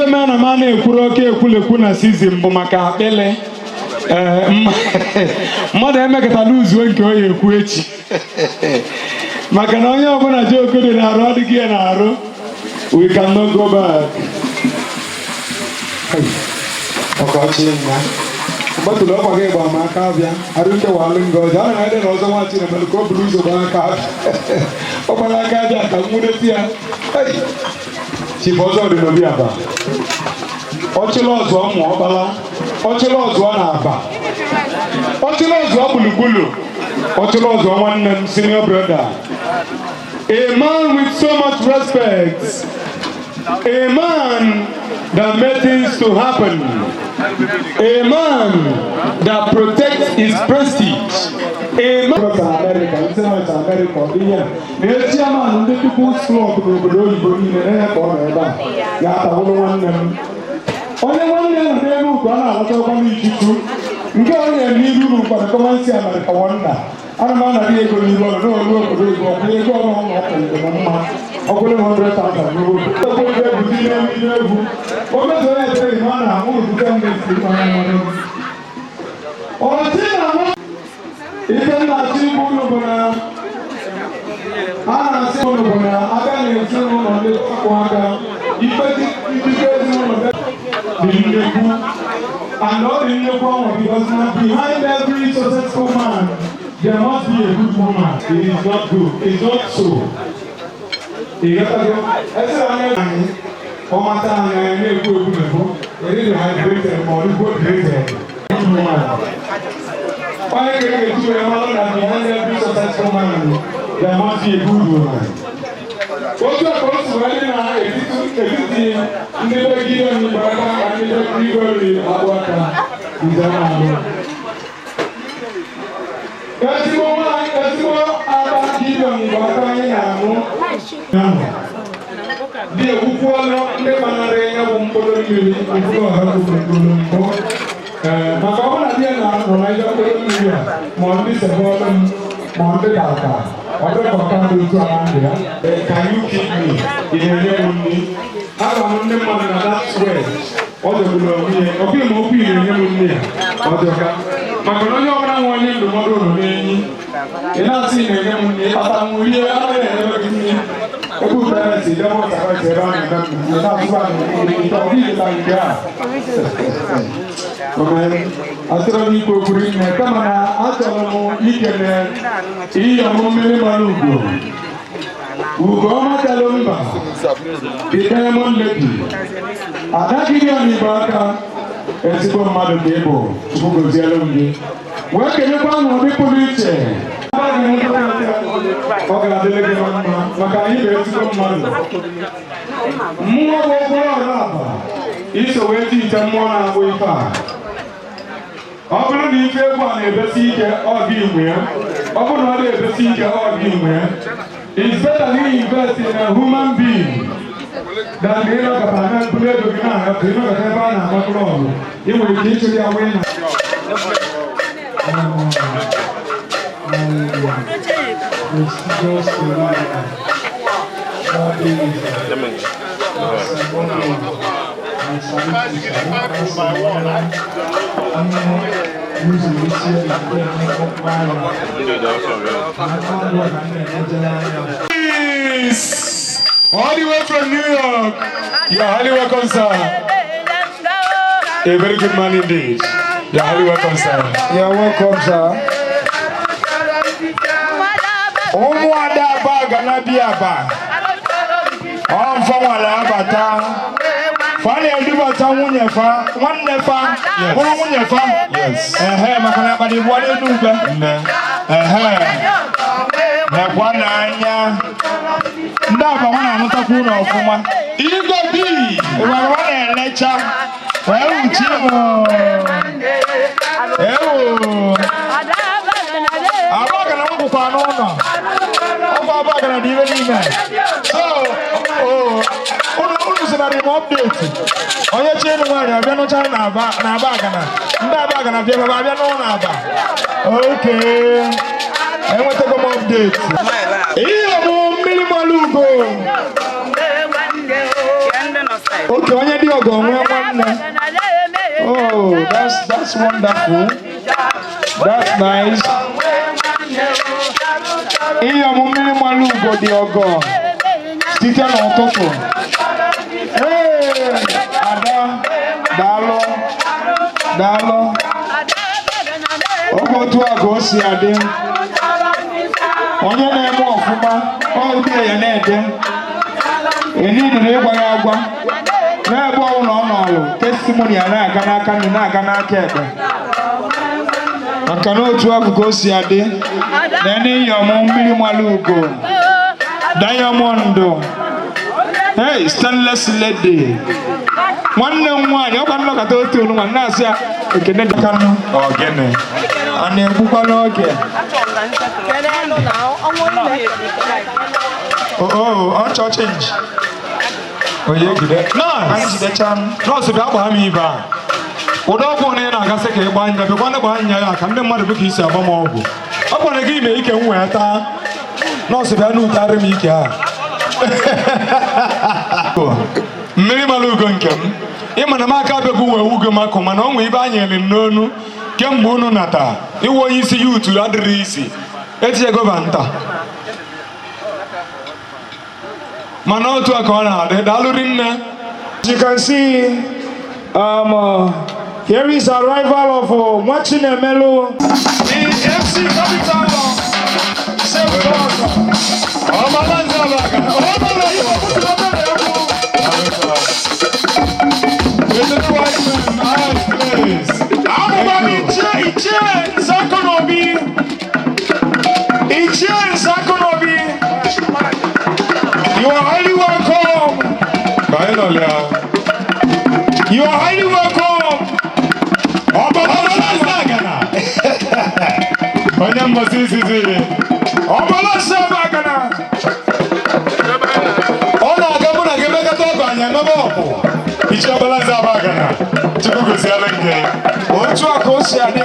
Eme na m a na-ekwuru oke ekwulekwu na sizin bụ maka akpịlị. Ee, mmadụ emekọtala uzuo nke ọ ya ekwu echi, maka na onye ọbụla ji okodo na-arụ adịghị ya na-arụ. We cannot go back. Ọkọchị nna mgbatụlụ ọkwa gị gba ma aka abịa arụke walụ nga ọjọọ ana na ede na ọzọ nwa Chinemelu ka o buru ụzọ gbaa aka abịa. Ọ gbara aka abịa ka m nwudeti ya. Hey! Chief ọzọ dị n'obi aba ọchịlị ọzọ ụmụ ọkpala ọchịlị ọzọ na-aba ọchịlị ọzọ gburugburu ọchịlị ọzọ nwanne m, senior brother, a man with so much respect, a man that made things to happen, a man that protects his prestige, a man America, ndị nọ America, ọ dị ihe a. Na chairman ndị People's Club n'obodo oyibo niile na-enye ka ọ nọ ebe a ga-atawụrụ nwanne m. Onye nwanne ya nọ n'elu ugwu a na-alọtakwa n'ichuchu nke ọ nyere n'iru uru nkwado kọmansi Amerịka wọnda. Ana m anara ego n'iru ọrụ n'olu obodo oyibo ọkwụrụ ego ọrụ ọrụ ọkwụrụ m mma ọkwụrụ 100,000 n'obodo egwu egwu tinye ihe egwu o mezuo ya eteghị ma ọ na-ahụ ozugbo m na-esi mmanụ ọtí na nwa. Ife nna-achọ ikwu unu bụ na a na-asị unu bụ na aka na ezinụlọ ndị ọkpụ aka ife njikọ ezinụlọ dị nnekwu and ọ dị nnekwu ọnwụ, because na behind every successful man there must be a good woman. It is not good, it's not so. Ị ghọtago? Esere anya anyị ọmata anyị anyị na-ekwu ekwu mebụ eri dehydrated ma ọ dịkwa hydrated. Onye ga-eji wee mara na behind every successful man there must be a good woman. Otu a ka o si wee dị na etiti ndị be Gideon Igboaka na ndị be Grigori Akpụaka nze na-alụ. Ezigbo nwaanyị, ezigbo ada Gideon Igboaka anyị na-amụ dị ekwukwuọlụ ndị gbanarị ya bụ mkpụrụ mmiri mkpụrụ ọha kwuru mbụ. Ee, maka ọ bụrụ na di ya na-anọ na ihe mkpụrụ mmiri a ma ọ ndị sebọọlụ m ma ọ ndị daka Ọ bụrụ ka ọka ndị otu a na ndụ ya. Can you keep me? Ị na-enye m nri. Agwa m ndị mmadụ na that square. Ọ jọgburu onwe ya. Ọ bụghị ma okwu ị na-enye m nri a. Ọ jọka. Maka na onye ọbụla nwe onye ndụmọdụ ụlọ n'enyi. Ị na-asị ị na-enye m nri, ịkpata m rie, anaghị enyere gị nri. Ebe parents ebe ọtara ebe a na-eme mmemme, na-atụba na nke ọ bụghị nke a. Achọrọ m ikwu okwu rinne, kama na achọrọ m ikele Iyom mmiri mara ugo. Ugo ọma kalụ mba, the diamond lady. Ada Gideon Igbo aka, ezigbo mmadụ ka ị bụ, Chukwu gozielu m gị. Wee kelekwa n'ụdị pụrụ iche. Ọ ga-adịrị gị na mma maka anyị bụ ezigbo mmadụ. Mmụọ bụ okporo ọrụ aba, iso wee ti ite mmụọ na-akpụ ife a. Ọ bụrụ na ife egwu a na-ebesi ike, ọ gị nwe. Ọ bụrụ na ọ na-ebesi ike, ọ gị nwe. It's better to invest in a human being than na ịnọkọta na mkpụrụ ego gị na-ahapụ ịnọkọta ebe a na-agba klọbụ. Ị nwere ike ịchụrụ ya wee na Please, all the way from New York. You are highly welcome, sir. A very good man indeed. You are highly welcome, sir. You are welcome, sir. Ụmụada aba ga na-abịa aba. Ọ mfa nwale abata. Fa na-edubata nwunye fa, nwanne fa, bụrụ nwunye fa. Ehe, maka na akpati bụ n'elu ube. Ehe. Nekwa n'anya. Ndị aba nwa na-anụtakwa ụlọ ọfụma. Igwe bi. Ịwara nwa na-elecha. Wee wuchi m. Ewo. Abagana m bụkwa n'ụlọ. Ọkwa abagana dị ibe n'ime. So, unu sịnarị m update. Onye chi ịnụ nwaanyị ọbịa nụcha na abagana. Ndị abagana bịa baba abịa n'ụlọ aba. Okay. Enwetago m update. Ihe m mmiri mara ugo. Okay, onye dị ọgọ nwee nwanne. Oh, that's wonderful. That's nice. Iyom mmiri mara ugo dị ọgọ site n'ụtụtụ. Ee, Ada, daalụ, daalụ. Oge otu a ka o si adị. Onye na-eme ọfụma, ọ ụdị ya na-ede. Enidiri ịgwa ya agwa. N'ebe ọbụla ọ nọọlụ, testimony ya na-aga n'aka nri na-aga n'aka ekpe. Maka na otu ahụ ka o si adị. Nene Iyom mmiri mara ugo. Diamond. Hey, stainless lady. Nwanne m nwaanyị, ọkwa nnọkọta otu onu nwa na-asị ya ekene dị kanụ. Ọ gịnị? A na-egbukwa n'oge. Oh, ọ chọọ chenji. Onye gide. Anyị Nọọsụ. jidecha m. Nọọsụ bịa gbaa m ibe a. Ụdọ ọgwụ na ị na-agasị ka ị gbaa anya, bịakwa na gbaa anya ya ka ndị mmadụ bụ ka isi agba m ọgwụ. Ọ gwara gị ime ike m wee taa. Nọọsụ bịa n'ụtarị m ike a. Mmiri mara ugo nke m. Ị ma na m aka abịaghị wee wugo m akụ mana ọ nwee ibe anyị nyere m n'onu kemgbe unu nata iwe onye isi ya utu adịrị isi etinyego ba nta mana otu a ka ọ na-adị. Daalụ rinne. As you can see, here is arrival of Nwachinemelu, the MC Capital. Ọbalanze Abaga. Amụba Ichie Ichie Nzakonobi. Ichie Nzakonobi. You are highly welcome. Ka anyị nọ lịa. You are highly welcome. Ọbalanze Agana. Onye mbọsị izizi. Ọbalanze Abagana. Ọ na-aga mụ na gị emekọta ọgụ anyị emebe ọpụ. Ichie Ọbalanze Abagana. Chukwu gozielu gị. Otu a ka o si adị.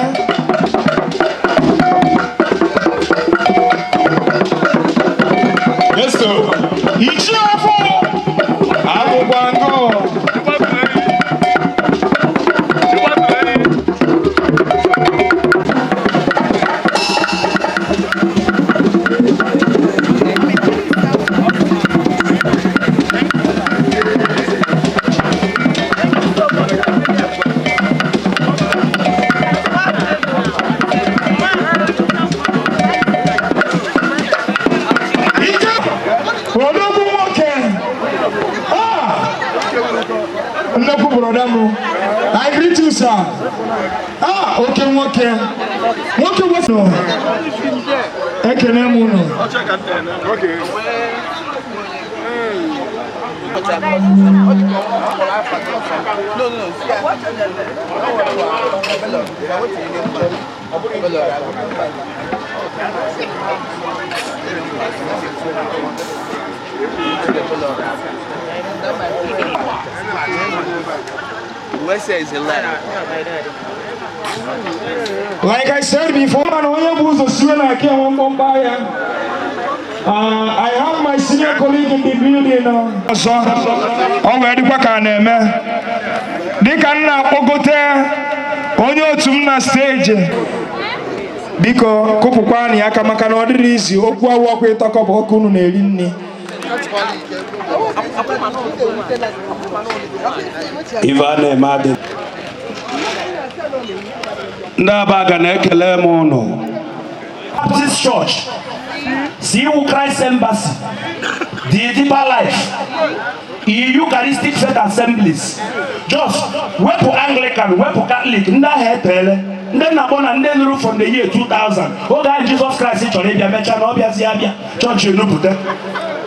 you, sir. Ah, oke nwoke. Nwoke nwoke. Ekene m unu. Like I said before, man, onye bụ ụzọ siwe na aka enwe mkpọmkpọ ahịa. I have my senior colleague in the building. Ọzọ, ọ wee dịkwa ka a na-eme. Dịka m na-akpọgote onye otu m na stage. Biko, kụpụkwa anyị aka maka na ọ dịrị izi okwu awụ ọkụ ịtọkọ bụ ọkụ unu na-eri nri. Ife a na-eme adị ndị Abaga na-ekele m ụnụ. Baptist Church, CU Christ Embassy, The Deeper Life, Eucharistic Faith Assemblies. Just wepụ Anglican, wepụ Catholic, ndị ahụ eteele ndị nna-akpọ na ndị nụrụ from the year 2000 oge ahụ Jizọs Kraịst chọrọ ịbịa mechaa na ọ bịazi abịa chọọchị enupụta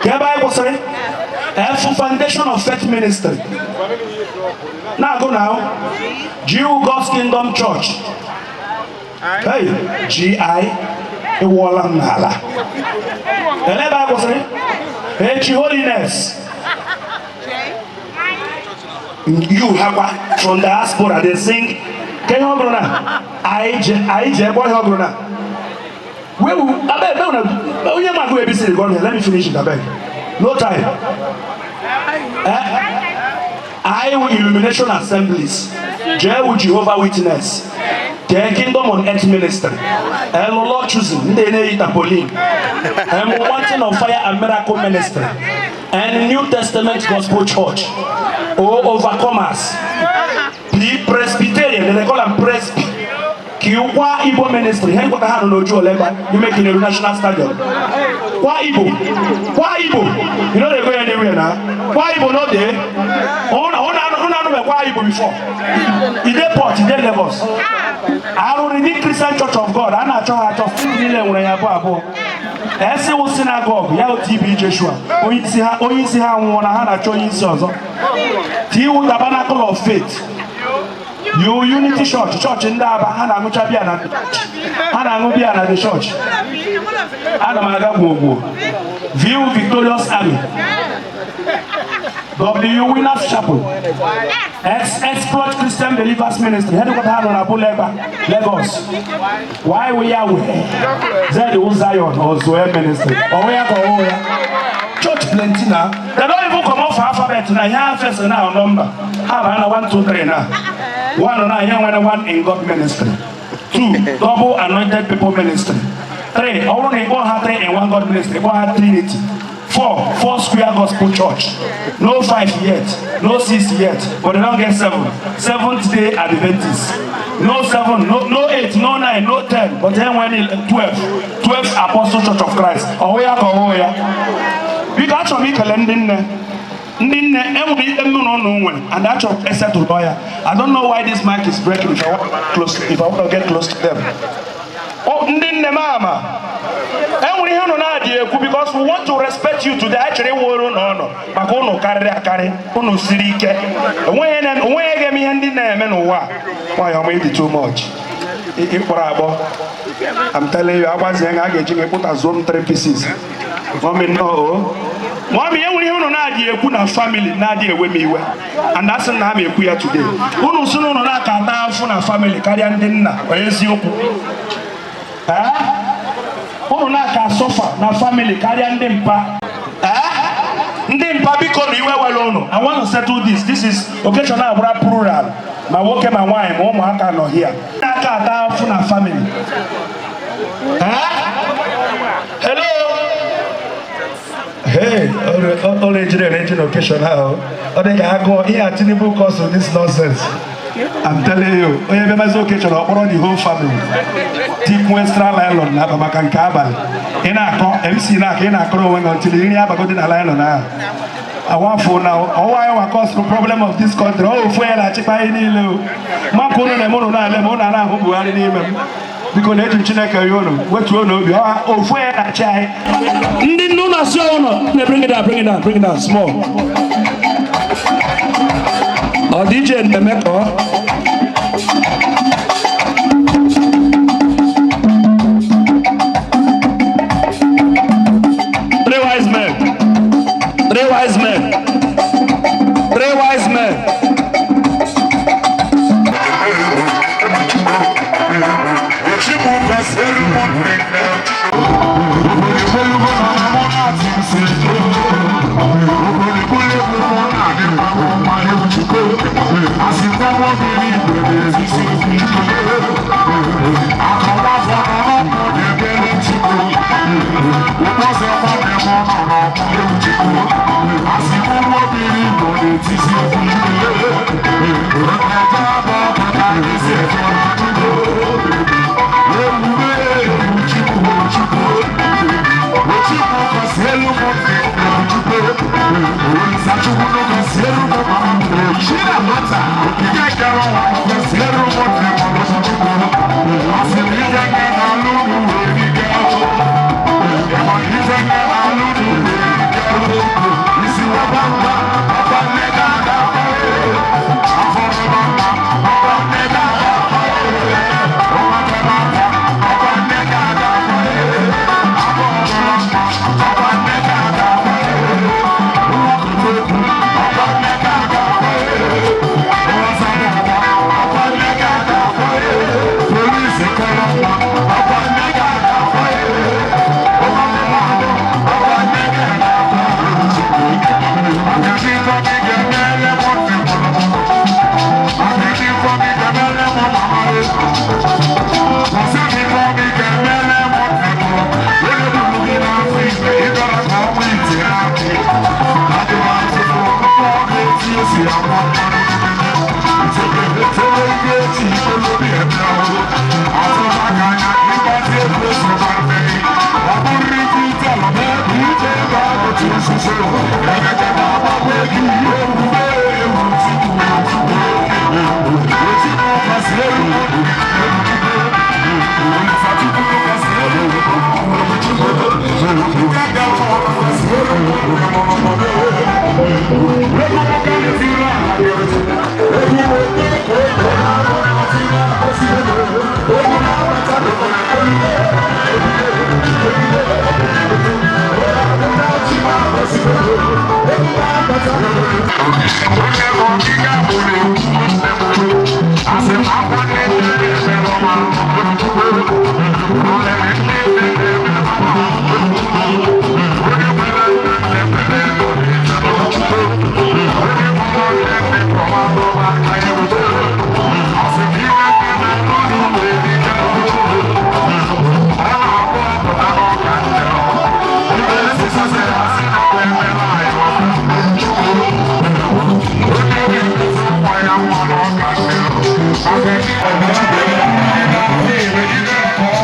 ka ebe anyị kwụsịrị. F Foundation of Faith Ministry na-agụ na Jew God's Kingdom Church. Hey, GI ewuola m n'ala. Ele ebe anyị kwụsịrị? H Holiness. You hakwa from diaspora they sing. Ka ihe ọ gụrụ na anyị ji egbo ihe ọ gụrụ na. Abeg, onye ma agụ ABCD gụọ. Let me finish it, abeg. No time. I will Illumination Assemblies, J will Jehovah Witness, K Kingdom on Earth Ministry, L Lord Choosing, ndị na-eyi Tapolin, M Mountain of Fire and Miracle Ministry, and New Testament Gospel Church, O Overcomers, P Presbyterian, they call them Presby, Q Kwa Igbo Ministry, headquarter ha nọ n'Oju Olegba, ime Kineru National Stadium. Kwa Igbo, Kwa Igbo, you no dey go anywhere na. Kwa Igbo no dey. Una anụbe Kwa Igbo before. E dey Port, e dey Lagos. Arụ Redeemed Christian Church of God, a na-achọ ha achọ, ndị niile nwere ya abụọ abụọ. Esiwu Synagogue, ya TB Joshua, onye isi ha nwụọ na ha na-achọ onye isi ọzọ. Tiwu Tabernacle of Faith. You Unity Church, church ndị Aba, ha na-aṅụcha bịa na ha na-aṅụ bịa na the church. Ana m aga gwogwo. View Victorious Army. W Winners Chapel. X Exploit Christian Believers Ministry. Headquarter ha nọ na Bulegba, Lagos. Y we Yahweh. Z wu Zion or Zoe Ministry. Ọwụ ya ka ọwụ ya. Church plenty na. They don't even come off for alphabet na. Here first na number. Ha ba na 1 2 3 na. 1 na here nwere 1 in God Ministry. 2 Double Anointed People Ministry. 3 ọ bụrụ na ịkpọ ha 3 in 1 God Ministry, ịkpọ ha Trinity. 4 4 Square Gospel Church. No 5 yet, no 6 yet, but they don't get 7. Seventh Day Adventist. No 7, no 8, no 9, no 10, but then when 12. 12 Apostle Church of Christ. Ọwụ ya ka ọwụ ya. Biko achọrọ m ikele ndị nne. Ndị nne enwere ikpe mụ na ụnụ nwere and achọrọ m esetụlụ ya. I don't know why this mic is breaking if I want close, if I want to get close to them. Oh, ndị nne m ama. Enwere ihe unu na-adị ekwu because we want to respect you today. Anyị chọrọ iwere unu ọnụ maka unu karịrị akarị, unu siri ike. Onweghị ga-eme ihe ndị na-eme n'ụwa a. Nwaanyị ọma, ịdị too much. Ịkpọrọ agbọ. I'm telling you, agwazie nga a ga-eji gị kpụtazuo m 3 pieces. Mommy, no. O. Mommy, enwere ihe unu na-adị ekwu na family na-adị ewe m iwe. And asị na ha ma ekwu ya today. Unu si na unu na-aka ata afụ na family karịa ndị nna, ọ eziokwu? Unu na-aka suffer na family karịa ndị mpa. Ndị mpa, biko na iwe were unu. I want to settle this. This is occasion agbara plural. Ma nwoke ma nwaanyị ma ụmụaka nọ here. Na-aka ata afụ na family. Hello. Hey, ọ ejiri ereji na occasion ahụ. Ọ dị ka agụọ ihe a Tinubu cause this nonsense. I'm telling you, onye bịamazi occasion ọ kpọrọ the whole family. Tikwu extra nylon na maka nke abalị. Ị na-akọ MC na-akọ, ị na-akọrọ onwe gị until nri abago dị na nylon ahụ. Awafo na ọwọ́ anyị wa cause the problem of this country. Ọ ofu ya na-achịkwa anyị niile o. Maka unu na-eme unu na-ale m, unu na-ahụ Buhari n'ime m. Biko na eji m Chineke ya unu, wetuo unu obi. Ọ ofu ya na-achị anyị. Ndị nne ụlọ asị ụlọ na bring it down, bring it down, bring it down small. Ọ DJ na-eme ka ọ. Three wise men. Three wise men. Three wise men. Thank you.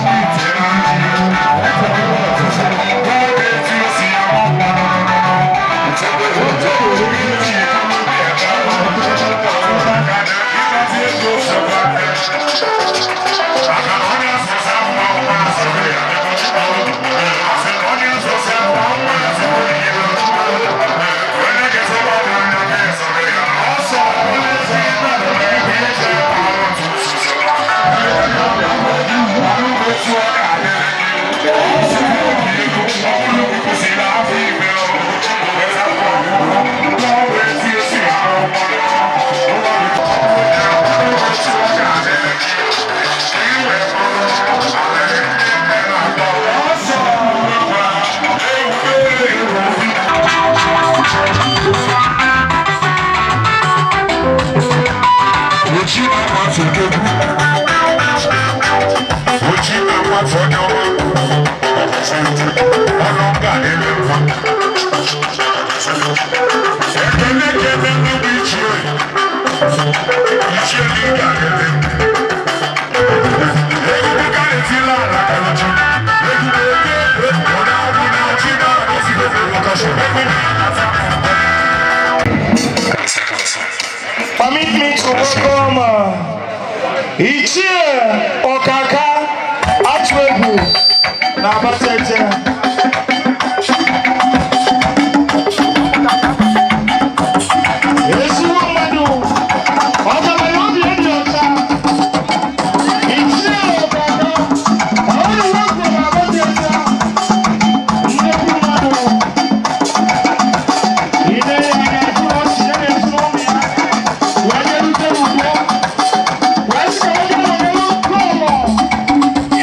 Nwoke ọma. Ichie Ọkaka Atụ Egwu na Abatete. Ezigbo mmadụ, ọgaranya obi dị ọcha. Ichie Ọkaka, ọrụ nwoke na Abatete. Nnukwu mmadụ. Ile ya anya jụrụ ọchị ya na-ezu ọnụ ya. Wee nyerute n'udo. Wee sị ka onye nwere ụlọ.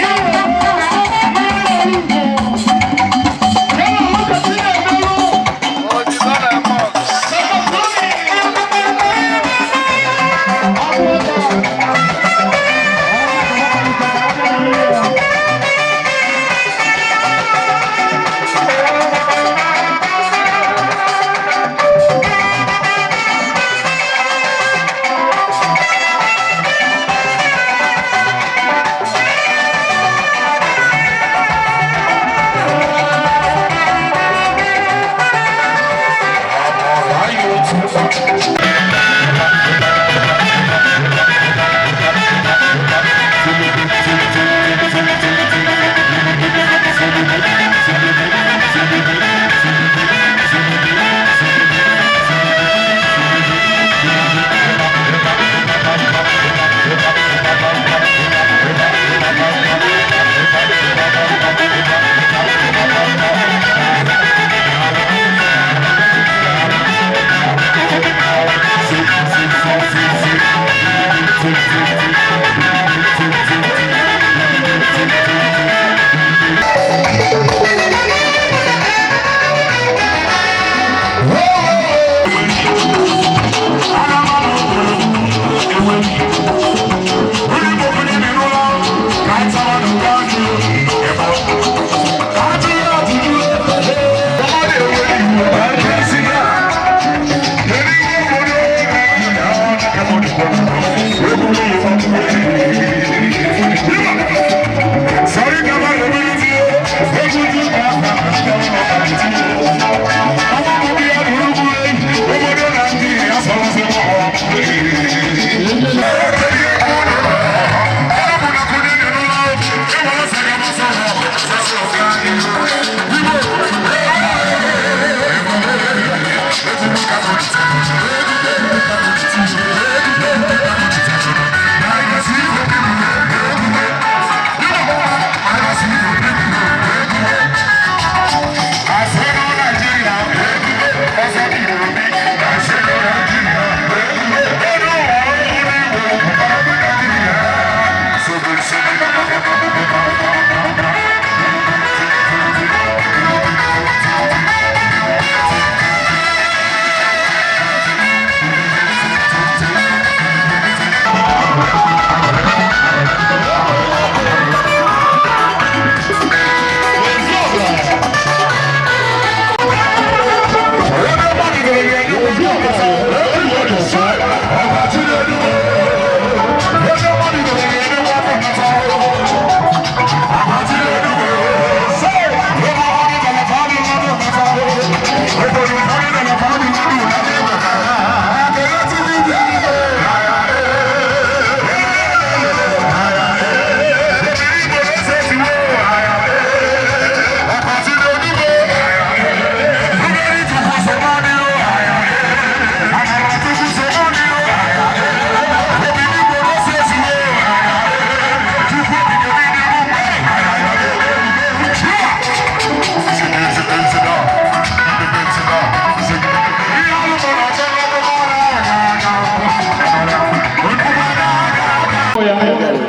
Ịrụ mmiri ọrụ Ya na nwoke na-emerụ.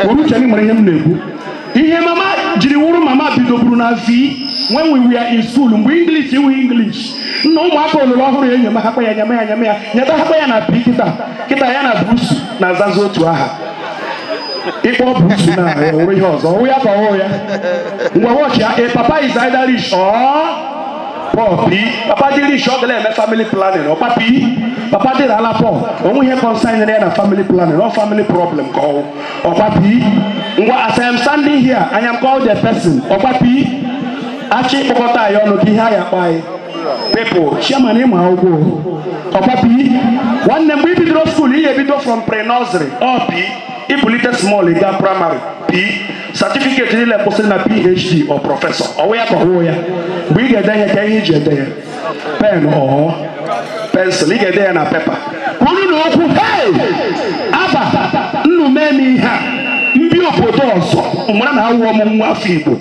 Uche nwere ihe m na-ekwu. Ihe mama jiri wụrụ mama bidoburu na V when we were in school, mgbe English iwu English nna ụmụaka olulu ọhụrụ ya enyemahakwa ya nyama ya nyama ya nyetahakwa ya na P kịta kịta ya na Bruce na-azazi otu aha. Ịkpọ Bruce na ya wụrụ ihe ọzọ ọwụ ya ka ọwụ ya. Ngwa watch ya, a papa is either rich or poor. P papa dị rich, ọ gala eme family planning. Ọkpa P papa dị ala poor, onwe ihe concern ya na family planning, ọ family problem ka ọwụ. Ọkpa P ngwa, as I am standing here, I am called a person. Ọkpa P achị ịkpọkọta anyị ọnụ ka ihe anyị akpọ anyị people chairman ịmụ akwụkwọ. Ọkpa P nwanne, mgbe i bidoro school na ihe ebido from pre-nursery ọ P, ibulite small ị gaa primary P, certificate niile kwụsịrị na PhD or professor. Ọwụ ya ka ọwụ ya. Mgbe ị ga-ede ihe, ka ihe iji ede ya, pen or pencil, ị ga-ede ya na paper. Kwuru na okwu, hey, aba nnu mee m ihe a ndị obodo ọzọ mara na awụọ m nwa afọ Igbo.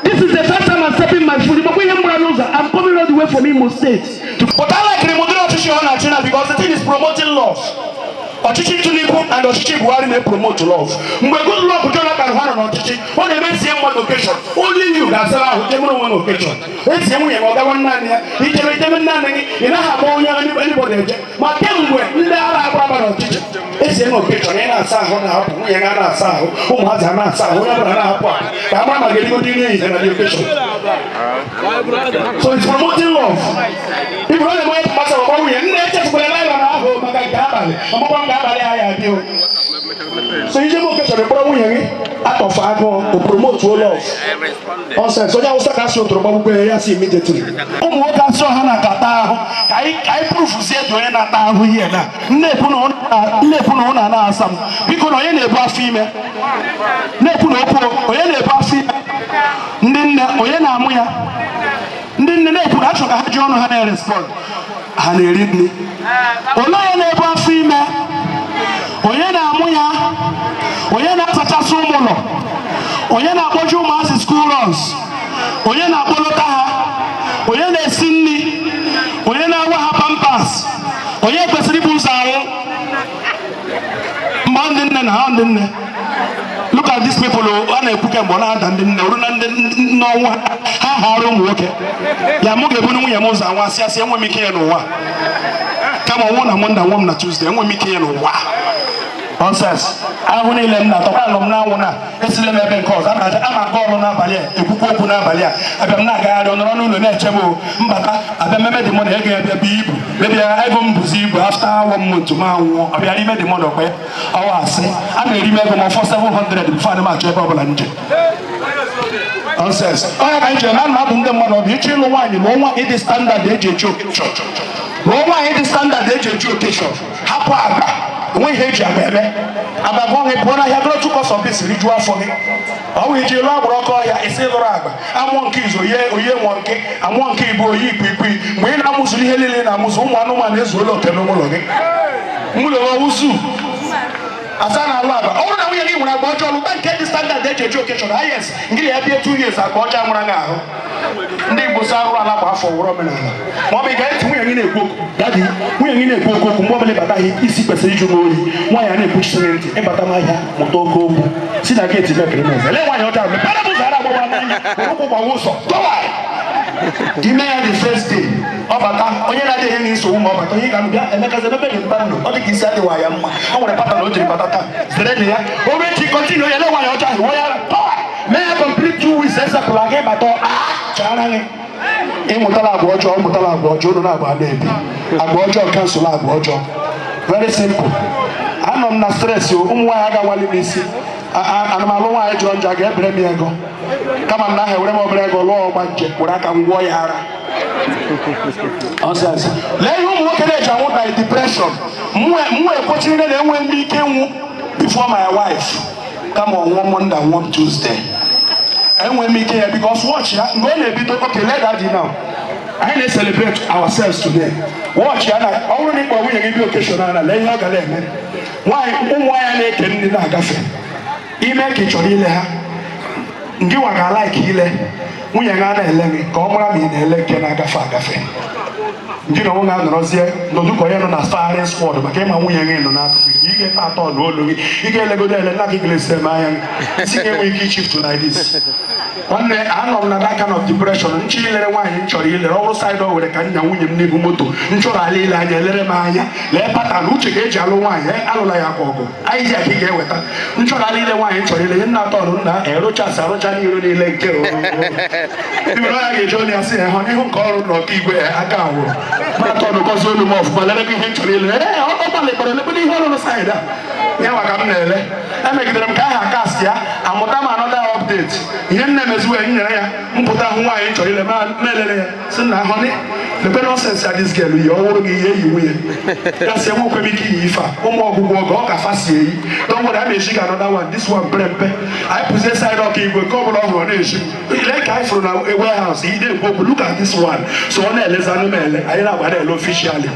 This is the first time I'm stepping my foot. Igbo ihe m gbara n'ụzọ. I'm coming all the way from Imo State. But I like ụdịrị ọchịchị ọ na-achị na because the thing is promoting love. Ọchịchị Tinubu and ọchịchị Buhari na-promote love. Mgbe Goodluck Jonathan ha nọ n'ọchịchị, ọ na-eme sie mmadụ occasion. Only you ga-asara ahụ jemere onwe gị occasion. Esie nwunye ma ọ gawa naanị ya. Ijebe ijebe naanị gị, ị naghị agba onye anybody eje. Ma kemgbe ndị agha agba agba n'ọchịchị, esie na occasion, ị na-asa ahụ na-ahapụ nwunye gị na-asa ahụ, ụmụazị a na-asa ahụ, onye ọbụla na-ahapụ ahụ ka ama ma ga-erigodi nri ehihie na the occasion. So it's promoting love. If you onye mgbasa ọgbọ nwunye, nne echefukwara naira na ahụ maka nke abalị, ọgbọgbọ nke abalị ahụ adị o. So ije m occasion kpọrọ nwunye gị atọfụ agụụ, o promote love. Nonsense. Onye Awụsa ka asị otoro gbagbukwe ya si immediately. Ụmụ nwoke asị ọha na-akata ahụ ka anyị ka anyị prufuzie dị onye na-ata ahụ ihe na nna-ekwu na ụnụ na-asa m. Biko, na onye na-ebu afọ ime na-ekwu na okwu, onye na-ebu afọ ime? Ndị nne, onye na-amụ ya? Ndị nne na-ekwu na achọ ka ha ji ọnụ ha na-erespond, ha na-eri nri. Olee onye na-ebu afọ ime? Onye na-amụ ya? Onye na-asachasị ụmụ ụlọ? Onye na-akpọju ụmụazị school runs? Onye na-akpọlọta ha? Onye na-esi nri? Onye na-awa ha Pampers? Onye kwesịrị ibu ụzọ anwụ mgbe ndị nne na ha ndị nne? Look at these people o, a na-ekwu kemgbe ọ na-ada ndị nne oru na ndị n'ọnwụ ha hara ụmụ nwoke ya. Mụ ga-eburu nwunye m ụzọ anwụ, asị asị enwe m ike ya n'ụwa, kama ọnwụ na Monday, nwụọ m na Tuesday, enwe m ike ya n'ụwa. Nonsense. Ahụ niile m na-atọkwa alụ m n'anwụ na esile m ebe nke ọzọ a na-aja ama aga ọrụ n'abalị a, ekwukwu okwu n'abalị a, abịa m na-agagharị ọ nọrọ n'ụlọ na-eche m o mbata abịa mmemme dị mụ na ego ya bịa bụ ibu mebia ego m bụzi ibu. After one month m anwụọ, ọ bịara ime dị mụ na ọkpa ọwa asị a na-eri m ego m ọfọ 700 before ana m achọ ebe ọbụla nje. Nonsense. Onye ka anyị ji na adụ ndị mmadụ ọbụ ịchọ ịlụ nwaanyị, lụọ nwaanyị dị standard eji eji occasion, lụọ nwaanyị dị standard eji eji occasion. Hapụ agba, onwe ihe eji agba eme. Agba gụọ gị pụọ n'ahịa gụrụ two cups of beans rijuo afọ gị. Ọ wụ iji lụọ agbụrụ ọkọ ọhịa isi lụrụ agba amụọ nke izu oye oye nwụọ nke amụọ nke ibu oyi ikwikwii. Mgbe ị na-amụzụ ihe niile ị na-amụzụ, ụmụ anụmanụ ezuola oke n'ụlọ gị, nwụlọ ọwụzu asa na-alụ agba. Ọ bụrụ na nwunye gị nwere agba ọjọọ, lụta nke dị standard eji eji occasion. Ah yes, ngịrị ya bie 2 years, agba ọjọọ nwụra gị ahụ. Ndị Igbo si arụrụ ala gba afọ wụrụ omenala. Ma ọ bụ ị ga-eti nwunye gị na-ekwu okwu, daddy, nwunye gị na-ekwu okwu okwu. Mgbe ọbụla ịbata ahịa, isi kwesịrị iju gị oyi. Nwaanyị a na-ekwuchite gị ntị, ịbata n'ahịa mụta oke okwu si na gate mekere n'ụzọ lee nwaanyị ọjọọ mepere m ụzọ, ara agbawa n'anya ụkwụ gbawa ụzọ gọwa ime ya. The first day ọ bata, onye na-adịghị enye nsogbu ma ọ bata, onye ga-abịa emekazi ebe dị mba ndụ ọ dị ka isi adịwa ya mma. O nwere pata na o jiri bata taa zere dị ya o ruo echi, continue ya. Lee nwaanyị ọjọọ ahụ ya power mee ya complete 2 weeks, esepụla gị bata chaara gị. Ịmụtala agwa ọjọọ, mụtala agwa ọjọọ, unu na-agba na-ebi agwa ọjọọ, cancel agwa ọjọọ. Very simple. Anọ m na stress o. Ụmụ nwaanyị agawali m isi. Ana m alụ nwaanyị jọrọ njọ, a ga-ebere m ya ego kama m na aha ewere m obere ego lụọ ọgba nje were aka m gwọọ ya ara. Nonsense. Lee ihe ụmụ nwoke na-eji anwụ na depression. Mụ ekwechiri na enwe m ike ịnwụ before my wife, kama ọnwụọ Monday, nwụọ m Tuesday, enwe m ike ya because watch ya mgbe ọ na-ebido. Okay, let that be. Now anyị na-celebrate ourselves today. Watch ya na ọ bụrụ na ịkpọ nwunye gị bịa occasion na lee ihe ọ gara eme. Nwaanyị, ụmụ nwaanyị na-eke nri na-agafe ime ka ị chọrọ ile ha, ngị nwa ga-alike ile nwunye gị a na-ele gị ka ọ mara ma ị na-ele nke na-agafe agafe. Ngị na onwe ga-anọrọzie nọdụ ka onye nọ na firing squad maka ịma nwunye gị nọ n'akụkụ gị. Ị ga-ekpe atọ n'olu gị, ị ga-elegodo ele nna gị ga-esi eme anya gị si ga-enwe ike ichift like this. Nwanne, anọ m na that kind of depression. Nchọ ilere nwaanyị m chọrọ ilere, ọ bụrụ side o were ka nnya nwunye m n'ibu moto m chọrọ ala ile anya elere m anya. Lee pattern uche ka eji alụ nwaanyị, alụla ya kwa ọgụ anyị ji aka ị ga-eweta. M chọrọ ala ile nwaanyị m chọrọ ile ihe nna atọ ọrụ nna erochasị arụcha n'iru niile nke o ibere ya ga-eji onye ya sị ya hụ n'ihu nke ọrụ na ọka igwe aka nwụrụ ma atọ ọnụ gọzie olu m ọfụma lere gị ihe m chọrọ ile. Ee, ọ gbalịkwara elekwere ihe ọlụlụ side a ya nwa ka m na-ele. Emegidere m ka aha cast ya amụta m another update. Ihe m na-emezi wee nyere ya mpụta hụ nwaanyị m chọrọ ile ma elele ya si na honey Lekwe nonsense ya this girl yi ọhụrụ gị ihe eyi nwunye ya si enwekwe m ike iyi ife a ụmụ ọgwụgwọ oge ọ ka fa si eyi. Don't worry, a na-eji gị another one. This one pere mpe. Anyị pụzie side ọka igwe nke ọbụla ọ hụrụ na-eji m lee ka anyị fụrụ na warehouse ị na-ekwu okwu, look at this one. So ọ na-elezi anụ m ele anyị na-agba na-ele officially.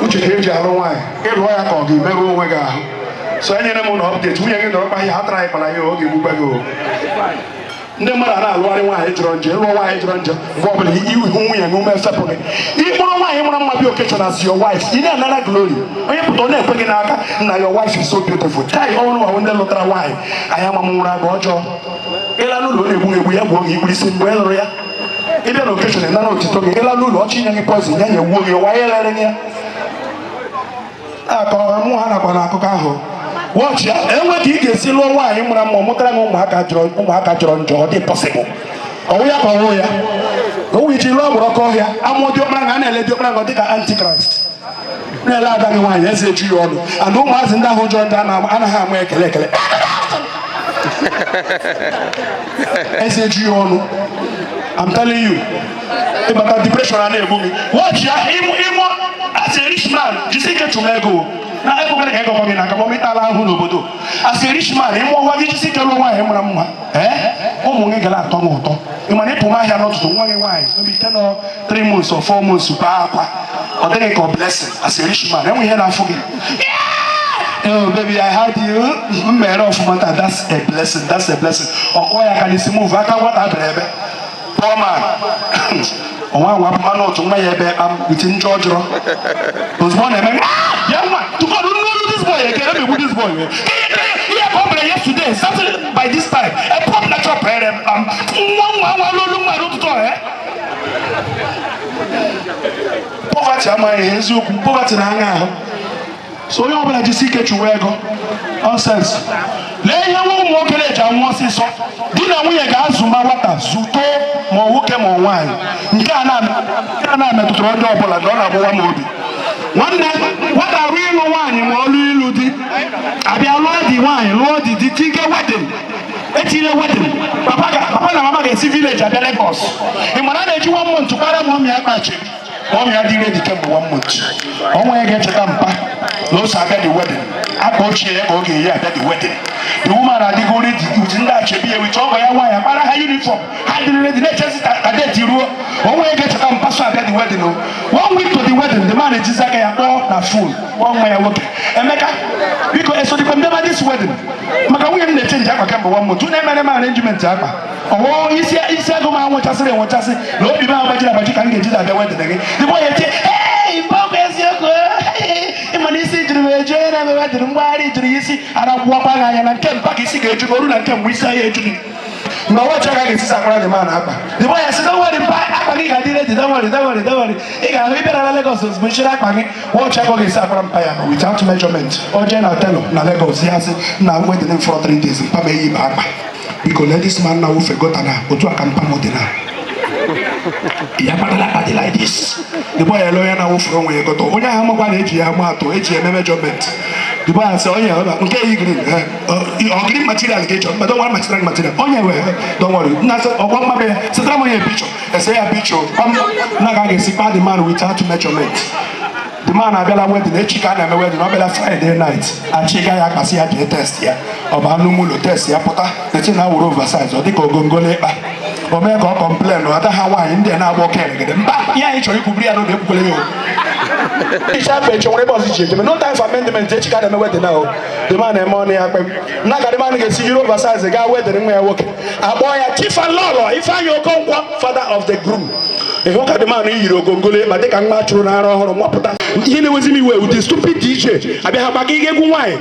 Uche ka eji alụ nwaanyị, ịlụọ ya ka ọ ga-emerụ onwe gị ahụ. So enyere m na update nwunye gị nọrọ kpa ya atara anyị kpara ya oge egbukwe gị o. Ndị mmadụ a na-alụgharị nwaanyị jọrọ njọ, ịlụọ nwaanyị jọrọ njọ mgbe ọbụla ihu nwunye gị ume efepụ gị. Ịkpụrụ nwaanyị mara mma bịa occasion as your wife, ị na-anara glory. Onye pụta ọ na-ekwe gị n'aka na your wife is so beautiful. Tai ọrụ ahụ ndị lụtara nwaanyị anyị ama m nwụrụ agba ọjọọ. Ịla n'ụlọ ọ na-egbu egbu ya gbuo gị ikpuru isi mgbe ị lụrụ ya. Ịbịa na occasion nara otito gị, ịla n'ụlọ ọchị nye gị poison ya na-egbuo gị ụwa ya elere gị ya. Akọ mụ ha nakwa n'akụkọ ahụ. Watch ya, enwe ka ị ga-esi lụọ nwaanyị mara mma mụtara gị ụmụaka jọrọ njọ, ọ dị possible. Ọwụ ya ka ọwụ ya. Owu iji lụọ agbụrụ ọkọ ọhịa, amụọ diọkpara nga a na-ele diọkpara nga dị ka antichrist. Na-ele ada gị nwaanyị eze eju ya ọnụ. And ụmụazị ndị ahụ jọrọ njọ anaghị ama ekele ekele. Eze eju ya ọnụ. I'm telling you. Ịbata depression a na-egbu gị. Watch ya, ịmụ as a rich man, jisi ike chụma ego. Na ego ka ego gị n'aka ma ọ mịtala ahụ n'obodo. As a rich man, ịmụ nwa gị jisi ike lụọ nwaanyị mara mma. Ụmụ gị gara atọ m ụtọ. Ị mana ịpụ ahịa n'ụtụtụ nwa gị nwaanyị maybe 10 or 3 months or 4 months baa akwa. Ọ dịghị ka ọ blessing as a rich man. Enwe ihe na-afụ gị. Oh baby, I had you. Mmere ọfụma taa, that's a blessing, that's a blessing. Ọkọ ya ka n'isi move aka nwata bere ebe. Poor man. Ọnwa nwa mmanụ otu nwa ya ebe kpam iti njọ ọjọọ. Ozugbo ọ na-eme ya nwa tụkọrọ n'olu this boy ekere m egbu this boy. Ihe ka ọ mere yesterday, Saturday by this time, a pop natural prayer kpam. Nwa nwa nwa n'olu nwa n'ụtụtụ ọ. Poverty amaghị ihe eziokwu, poverty na-aṅa ahụ. So onye ọbụla jisi ike chụwa ego. Nonsense. Lee ihe nwa ụmụ nwoke na-eji anwụ ọsịsọ. Di na nwunye ga-azụ ma nwata zụtoo ma ọ nwoke ma ọ nwaanyị. Nke a na-emetụtara onye ọbụla na ọ na-agbụwa m obi. Nwanne nwata ruo ịlụ nwaanyị ma ọ lụọ ịlụ di. Abịa lụọ di nwaanyị lụọ di di tinye wedding. Etile wedding. Papa na mama ga-esi village abịa Lagos. Ị mara a na-eji 1 month kwara ma ọmịa akpachi. Ọmịa dị ready kemgbe 1 month. Ọnwa ya ga-echeta mpa na ose abịa the wedding. Akpa ochie ya ka ọ ga-eyi abịa the wedding. The woman adịgo ready with ndị achebi ya with ọgọ ya nwaanyị akpara ha uniform. Ha dịrị ready na-echezi ka date ruo. Ọnwa ya ga-echeta mpa so abịa the wedding o. 1 week to the wedding, the man ejizi aka ya kpọọ na phone kpọọ nwa ya nwoke. Emeka, biko esodikwa mbịaba this wedding. Maka nwunye m na-echenji akpa kemgbe 1 month. Unu emere m arrangement akpa. Ọwụ isi agụ m anwụchasịrị enwechasị na obi m agbajiri agbaji ka m ga-eji abịa wedding gị. The boy etie, hey, mbọkwa eziokwu, ịma na isi jiri m eju onye na-eme wedding mgbagharị jiri isi arakwụkwakwa gị anya na nke mpa ka isi ga-eju oru na nke mgbe isi ahịa eju gị. Mgbe ọchị aka ga-esi sakwara the man akpa. The boy sị, don't worry, mpa akpa gị ga-adị ready, don't worry, don't worry, don't worry. Ị ga-ahụ ịbịara na Lagos ozugbo chiri akpa gị. Wọchị aka ọ ga-esi akwara mpa ya without measurement. O jee na telo na Lagos ya sị na wedding for 3 days mpa m eyi akpa. Biko lee this man na wụfe gota na otu aka mpa m dị na. Ya kpatara akpa dị like this. The boy ele onye na-awụfuru onwe ya gota. Onye ahụ amakwa na-eji ya ama atụ, eji eme measurement. The boy asị onye nke yi green, ọ green material ka ị chọrọ, don't worry material. Onye wee, don't worry. Ọgwa mma ya, setara m onye picture. Ese ya picture. Na ka a ga-esi kpa the man without measurement. The man abịala wedding, echi ka a na-eme wedding, ọ bịala Friday night. Achịga ya akpasị ya jee test ya. Ọ bụ anụ ụlọ test ya pụta, na-eche na awụrụ oversize, ọ dịka ogongolo ịkpa. O mee ka ọ kọmplen ada ha nwaanyị ndị a na-agba oke eregede. Mba, ihe anyị chọrọ ikwubiri ya n'oge ekwukwele ya o. Icha akpa echi nwere ebe ọzọ iji ejeme. No time for amendment, echi ka a na-eme wedding ahụ. The man na-eme ọnụ ya kpem. Na ka the man ga-esi yiri oversize gaa wedding nwa ya nwoke. Akpọọ ya Chief Alolo Ifeanyi Okonkwo, father of the groom. Ịhụ ka the man yiri ogongolo ịkpa dịka nwa chụrụ n'ara ọhụrụ nwapụta. Ihe na-ewezi m iwe ụdị stupid DJ abịa ha gbaka ihe egwu nwaanyị.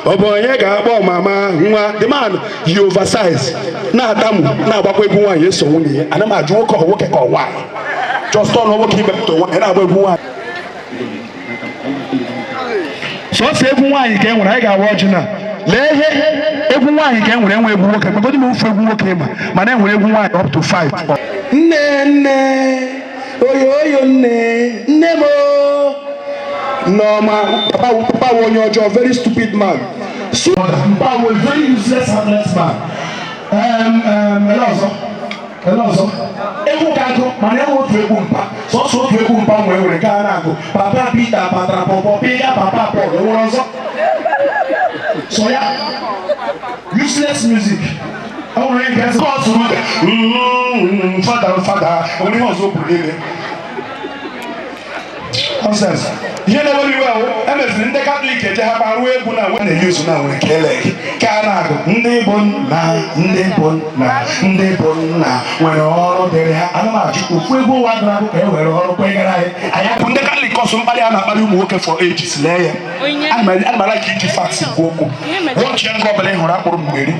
Ọ bụ onye ga-akpọ mama nwa the man yi oversize na-atamu na-agbakwa egwu nwaanyị eso nwunye ya. Ana m ajụ nwoke ọ nwoke ka ọ nwaanyị. Just ọnụ nwoke imepụta nwaanyị na-agba egwu nwaanyị. Sọsọ egwu nwaanyị ka e nwere, anyị ga-awa ọjị na. Lee ihe egwu nwaanyị ka e nwere, enwe egwu nwoke. Magodi m ofu egwu nwoke ma mana e nwere egwu nwaanyị up to 5. Nne nne oyo oyo nne nne m o. Nneọma, papa wụ onye ọjọọ, very stupid man. Mpa wụ very useless, heartless man. Ele ọzọ. Egwu ka agụ mana enwe otu egwu mpa. Sọsọ mgbanwe nwere nke a na-agụ papa Peter patara pọpọ pịga papa Paul enwere ọzọ so ya useless music. Ọ nwere nke nsọ ọsụrụ fada fada enwere ihe ọzọ o kwuru niile nonsense. Ihe na-ewere iwe ahụ emeziri ndị Katọlik eje ha gbaruo egwu na nwe na-eyuzu na nwere ka ele ka a na-agụ ndị bụ nna ndị bụ nna ndị bụ nna nwere ọrụ dịrị ha. Ana m ajụ ofu egwu ụwa gụrụ agụ ka e were ọrụ kwegara anyị anyị bụ ndị Katọlik ọsụ mkparị a na-akparị ụmụ nwoke for ages. Lee ya, ana m ala ka iji fax kwuo okwu wọchị ya. Nke ọbụla ị hụrụ akpụrụ mmeri,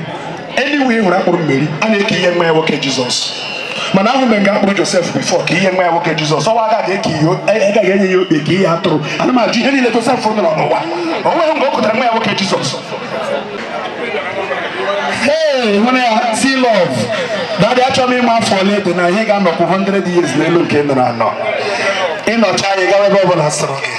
anyway ị hụrụ akpụrụ mmeri a na-eke ihe nwa ya nwoke Jizọs, mana ahụ mgbe nga akpụrụ Josef before ka ihe nwa ya nwoke Jizọs ọwa agaghị eke ihe agaghị enye ya okpe ka ihe atụrụ. Ana m ajụ ihe niile Josef nọrọ n'ụwa o nweghị mgbe o kụtara nwa ya nwoke Jizọs. Hey, hụ na ya see love daddy, achọrọ m ịma afọ ole dị na ihe ga-anọkwu 100 years n'elu nke ị nọrọ anọ ịnọcha anyị gawa ebe ọbụla sọrọ gị.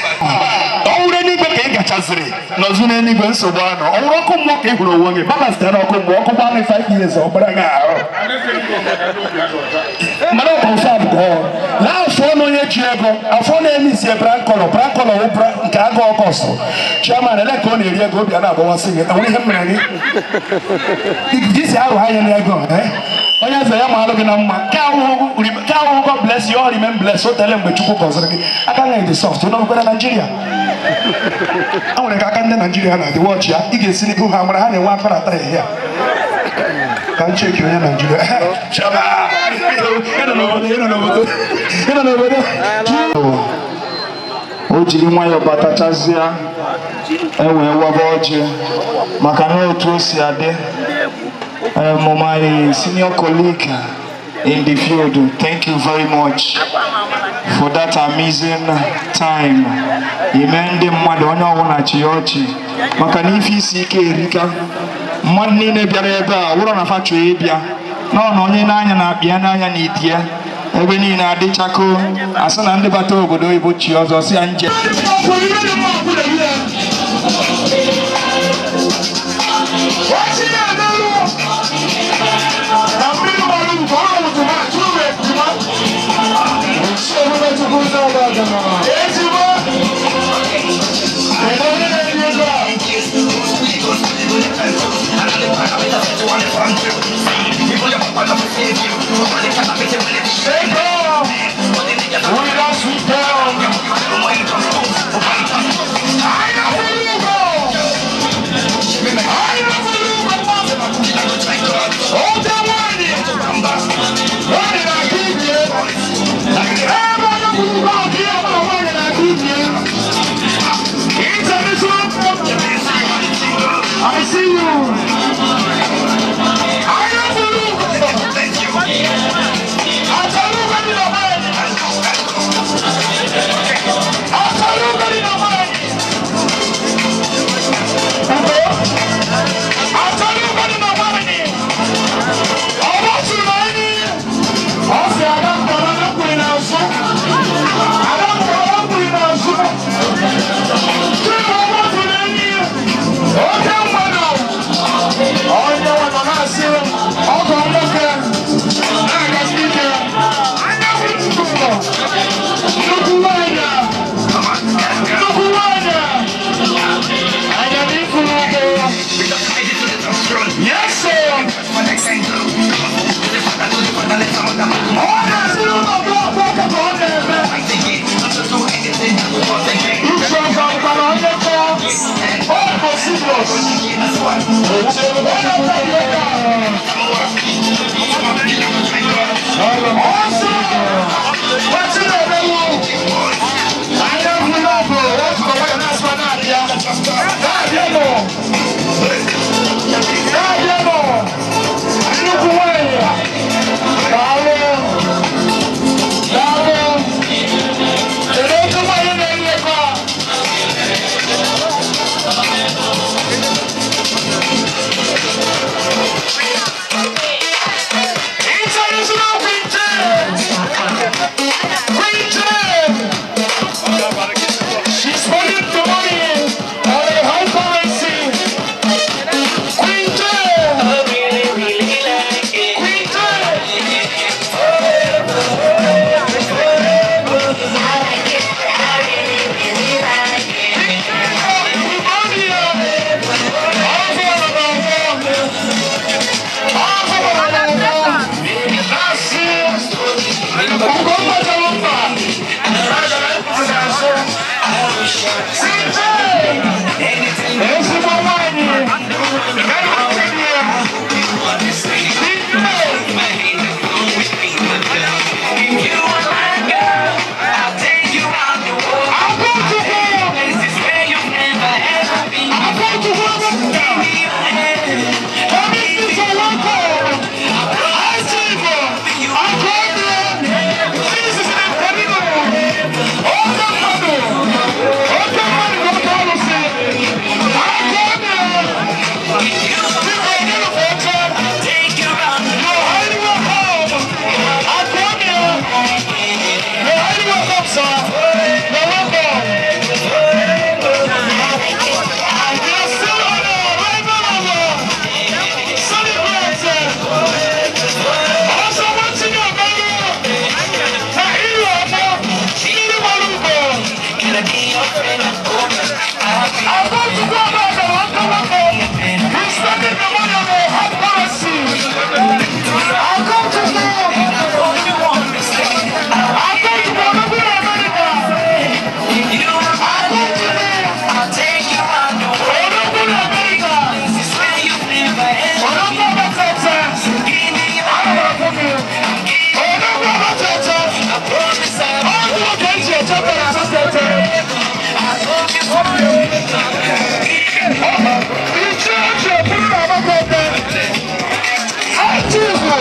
Ọ wụrụ eluigwe ka ị gachaziri nọzụ n'eluigwe, nsogbu anọ. Ọ wụrụ ọkụ mmụọ ka ị hụrụ onwe gị balance na ọkụ mmụọ, ọkụ gbanị 5 years ọ gbara gị ahụ, mana ọ confirm ka ọ na afọ na onye ji ego afọ na-eme isi brankọlọ brankọlọ wụ nke agụ ọkọsụ chairman ele ka ọ na-eri ego obi a na-agbawasị gị. Enwere ihe m mere gị iji si arụ anya n'ego onye eze ya ma alụ gị na mma ka ahụhụ. God bless you all, remain blessed. O tele mgbe Chukwu gọziri gị aka na dị soft n'okwukwe na Naịjirịa a nwere ka aka ndị Naịjirịa na-adị wọchị ya ị ga-esi n'ihu ha mara ha na-enwe akara atara ihe a ka m cheki onye Naịjirịa. Ịnọ n'obodo, ịnọ n'obodo, ịnọ n'obodo. O jiri nwayọọ batachazịa ewee waba ọjị maka na otu o si adị. My senior colleague in the field, thank you very much for that amazing time. Ime ndị mmadụ onye ọbụla chi ya ọchị maka na ife isi ike erika. Mmadụ niile bịara ebe a wụrọ na fa chọọ ịbịa nọ na onye n'anya na-akpịa n'anya na itie ebe niile adịchako asị na ndị bata obodo oyibo chi ọzọ si ya nje. I see you. I am I tell you when you I tell you when you I tell you when you I want you money. I say I don't I don't Oke mmadụ onye nwe nọ na-asị ọgọ nwoke na-agasi ike nnukwu nwanyị nnukwu nwanyị anya n'ifuru ugbo. Yes sir. Ọ na-asị ụlọ blọkụ ọka ka ọ na-eme uche ọzọ gwara onye kọọ. Oh, serious.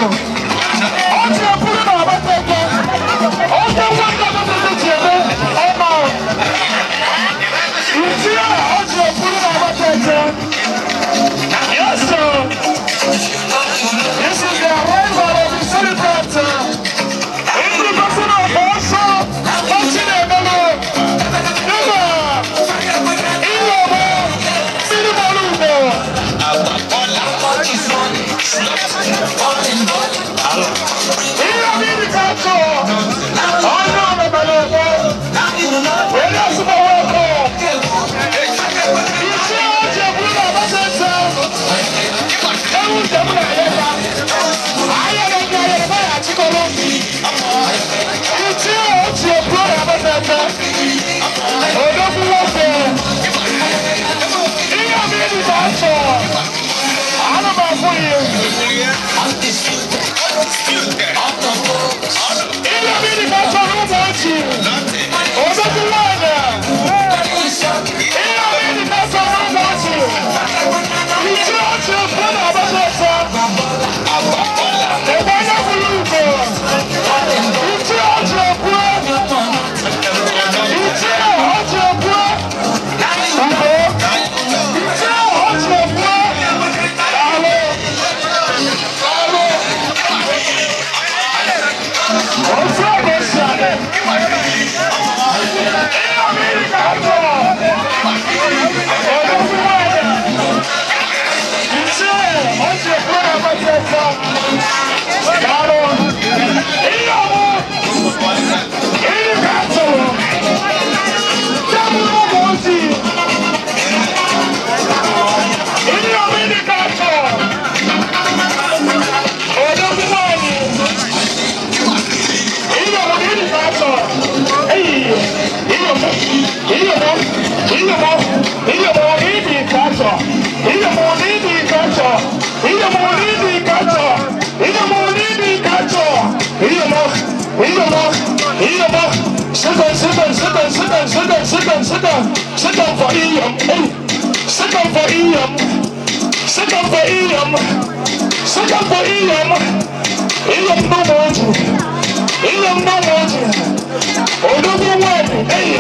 Ọjị ekwuru na Abatete. Oke nwanne Abatete ji eme ọma. Ichie ọjị ekwuru na Abatete. Yes, sir. This is the arrival of the celebrant. In the person of also, Ochinemelu, Nima, Iyomo, Minimalugo. Iyomini Kacho, Ono Memelego, Elias Mawoko, Ichie Oji Ekwuru na Abatete, Ewu Njem na Ayeba, Ayere ndị ayere ba ya achịkọrọ. Ichie Oji Ekwuru na Abatete, Odogwu nwoke, Iyomini Kacho, ana m afụ ya. Iyomini Kacho n'ụmụ ochi, Odogwu nwanyị, Iyomini Kacho n'ụmụ ochi, Ichie Oji Ekwuru na Abatete, Ebe anya fụrụ ugo, Ichie Oji Ekwuru, Ichie Oji Ekwuru, ugo, Ichie Oji Ekwuru, daalụ, daalụ. Otu ebe si adị. Iyomini Kacho, Odogwu nwanyị, Ichie Oji Ekwuru na Abatete, daalụ. Iyomu, Ini Kacho, Tebụl ụmụ ojii, Iyomini Kacho, Odogwu nwanyị, Iyomu Ini Kacho, Eyi, Iyomu, Iyomu, Iyomu, Iyomu Ini Kacho, Iyomu Ini Kacho, Iyomu Ini Kacho, Iyomu Ini Kacho, Iyomu, Iyomu, Iyomu, sit down, sit down, sit down, sit down, sit down, sit down, sit down, sit down for Iyom, hey, sit down for Iyom, sit down for Iyom, sit down for Iyom, Iyom no more, Iyom no more, Odogwu nwanyị, hey,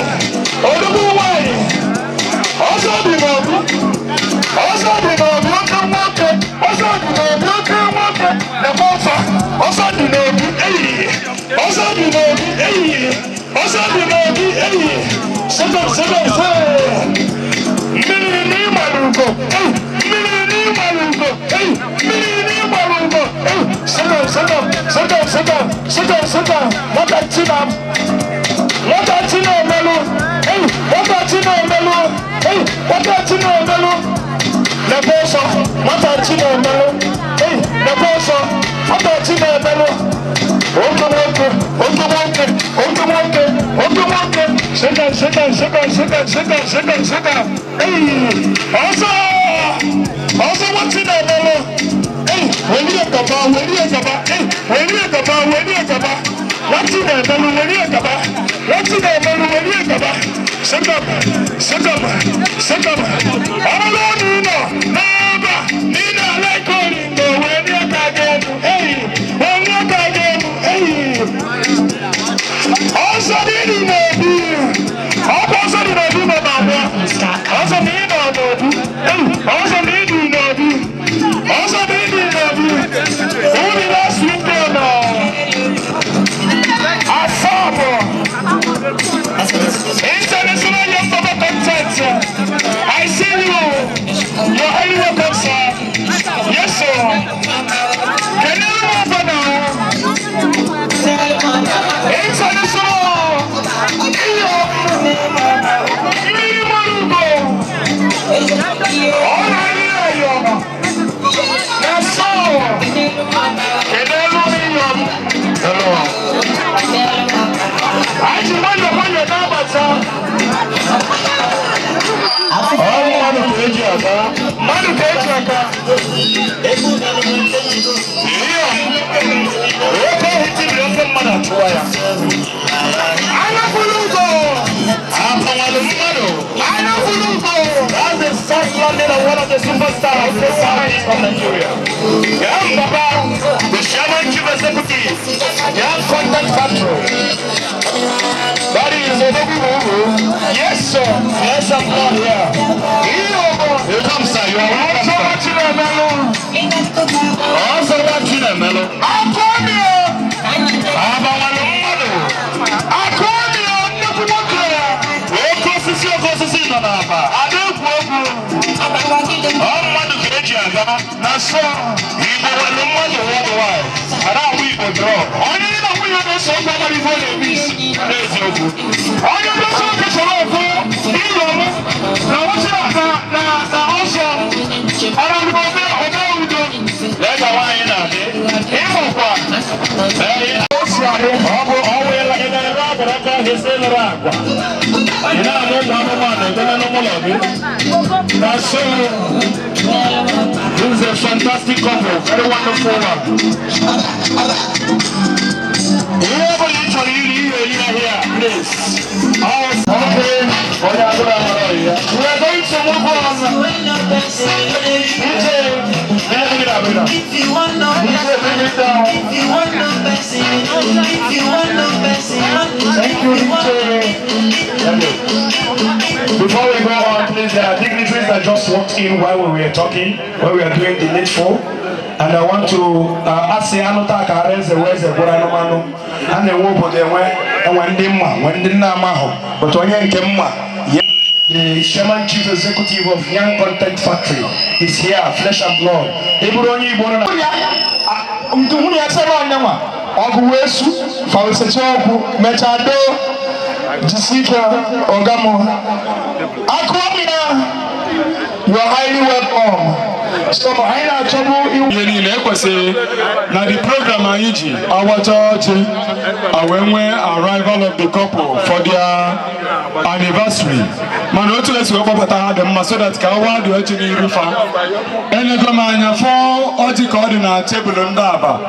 Odogwu nwanyị, ọsọ dị n'obi, ọsọ dị n'obi oke nwoke, ọsọ dị n'obi oke nwoke, na-ekwe ọsọ, ọsọ dị n'obi, eyi, ọsọ dị n'obi, eyi, ọsọ dị n'obi, eyi, sit up, sit up, sit. Mmiri n'ịgbara ugo, eyi, mmiri n'ịgbara ugo, eyi, mmiri n'ịgbara ugo, eyi, sit up, sit up, sit up, sit up, sit up, sit up, nwata Chinam. Nwata Chinemelu, eyi, nwata Chinemelu, eyi, nwata Chinemelu, n'ebe ọsọ, nwata Chinemelu, eyi, n'ebe ọsọ, nwata Chinemelu, oke nwoke, oke nwoke, oke nwoke, oke nwoke, sit down, sit down, sit down, sit down, sit down, sit down, sit down, eyi, ọsọ, ọsọ nwa Chinemelu, eyi, welie gaba, welie gaba, eyi, welie gaba, welie gaba, nwa Chinemelu, welie gaba, nwa Chinemelu, welie gaba, sit up, sit up, sit up, ọ bụrụ na ị nọ n'ebe a, na ị na-ala olingo, welie aka gị elu, eyi, welie aka gị elu, eyi. Ọsọ dị dị n'obi, ọ bụ ọsọ dị n'obi nọ n'abụọ, ọsọ na ị nọ n'obi, eyi, ọsọ na ị dị n'obi, ọsọ na ị dị n'obi, unu na-asụ ike nọ. Asọmụ. International Young Baba Contest. I see you. You're highly welcome, sir. Yes, sir. Can you move now? International. Iyo. Mmiri. Na so. Kedu elu iyom? Hello. Anyị ji nwayọọ nwayọọ na-abata. Ọ mmadụ ka eji aka. Mmadụ ka eji aka. Iyo. Oke ohi tibiri ofe mmadụ achụwa ya. Anya fụrụ ụzọ. Akpanwalụ mmadụ. Anya fụrụ ụzọ. That's the soft landing of one of the superstars of the southeast of Nigeria. Yeah, Papa. The chairman Factory. That is Odogu. Yes, sir. Yes, I'm not here. Here comes, sir. You are welcome, sir. Also, Chinemelo. Akomio. Abawalo mmadụ. Akomio nnukwu nwoke. Oke osisi oke osisi nọ n'aba. Ada ekwu okwu. Ọ mmadụ ka eji aga na so. Igbo nwere mmadụ worldwide. Ada ahụ Igbo drọ. Onye na nwunye na-eso okwu amara ife ọ na-eme isi. N'eziokwu. Onye na-eso okwu soro okwu ịlọ mụ na ọsọ na na ọsọ. Ọrụ ome ome udo. Lee ka nwaanyị na-adị. Ịhụkwa. Ee, o si adị. Ọ bụ ọnwa ịla ị na-ere agbara aka ahụ esi lụrụ agwa. Ị na-amụ ụmụ anụmanụ edebe n'ụlọ gị. Na so, this is a fantastic couple, very wonderful one. Ihe ọ bụla ị chọrọ iri ihe eri ahịa, please. Okay. Onye agụrụ amara ya. We are going to move on. DJ, bring it up, bring it up. DJ, bring it down. Thank you, DJ. Thank you. Before we go on, please, there are dignitaries that just walked in while we were talking, while we were doing the needful. And I want to ask the anụta ka eze wee eze gwara anụmanụ a na-enwe obodo enwe enwe ndị mma nwee ndị nna ama ahụ but onye nke mma. The chairman chief executive of Young Content Factory is here, flesh and blood. Ị bụrụ onye Igbo nọ na nke nwunye ya sebe anyanwa ọgụ wee su fawesecha okwu mechaa doo jisi ike ọga m akụọmịa. You are highly welcome. So anyị na-achọbụ iwu Ihe niile ekwesịrị na the program anyị ji awacha ọjị a wee nwee arrival of the couple for their anniversary, mana otu esi wee kpọbata ha dị mma so that ka awa dị ọjị n'iru fa enego m anya fụọ ọjị ka ọ dị na tebụl ndị aba.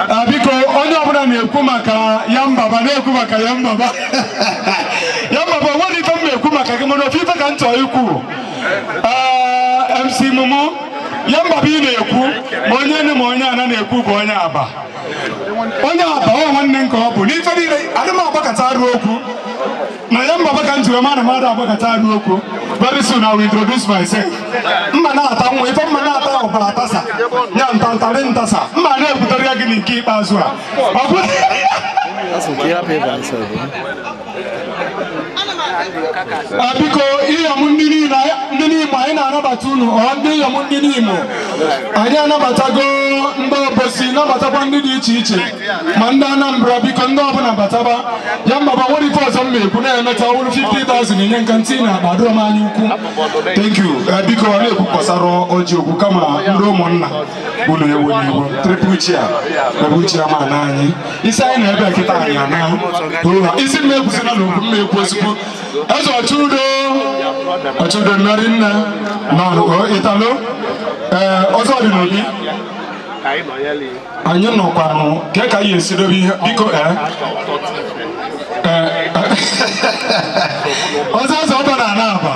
Ah, biko, onye ọbụla na-ekwu maka ya mbaba, na-ekwu maka ya mbaba, ya mbaba nwere ife m na-ekwu maka gị, mana ofu ife ka m chọrọ ikwu. Ee, MC Mumu, ya mbaba ị na-ekwu ma onye nne ma onye ana na-ekwu bụ onye aba, onye aba ọ nwanne nke ọ bụ n'ife niile adị m agbakọta arụ okwu na ya mbaba ka m ji wee mara mmadụ agbakọta arụ okwu. Very soon I will introduce myself. Mma na-ata nwa ife mma na-ata ọbara tasa ya ntantarị ntasa mma na-ekwutere ya gị nke ikpeazụ a ọ bụ. That's okay. Happy answer. Ah, biko, iyom ndị niile, ndị n'Imo, anyị na-anabata unu. Ọ ndị iyom ndị n'Imo, anyị anabatago ndị Obosi, nabatakwa ndị dị iche iche ma ndị Anambra. Biko, ndị ọbụla bataba. Ya mbaba nwere ife ọzọ m na-ekwu na-emecha ọwụrụ 50,000 nye nka ntị na akpa adịrọ m anya ukwu. Thank you. Eh, biko, ọ na-ekwu gbasara ọjị okwu kama ndị ụmụnna unu ewu n'iwu triple chair triple chairman anyị isi anyị na ebe kịta anyị ana isi m ekwusina na okwu m ekwu ezigbo eze ọchụudo ọchụudo nnarị nne nọ ịtalo. Ee, ọzọ dị n'obi anyị nọkwanụ ke ka anyị esi dobe ihe. Biko, ee ee, ọzọ ọzọ ọba na ana aba.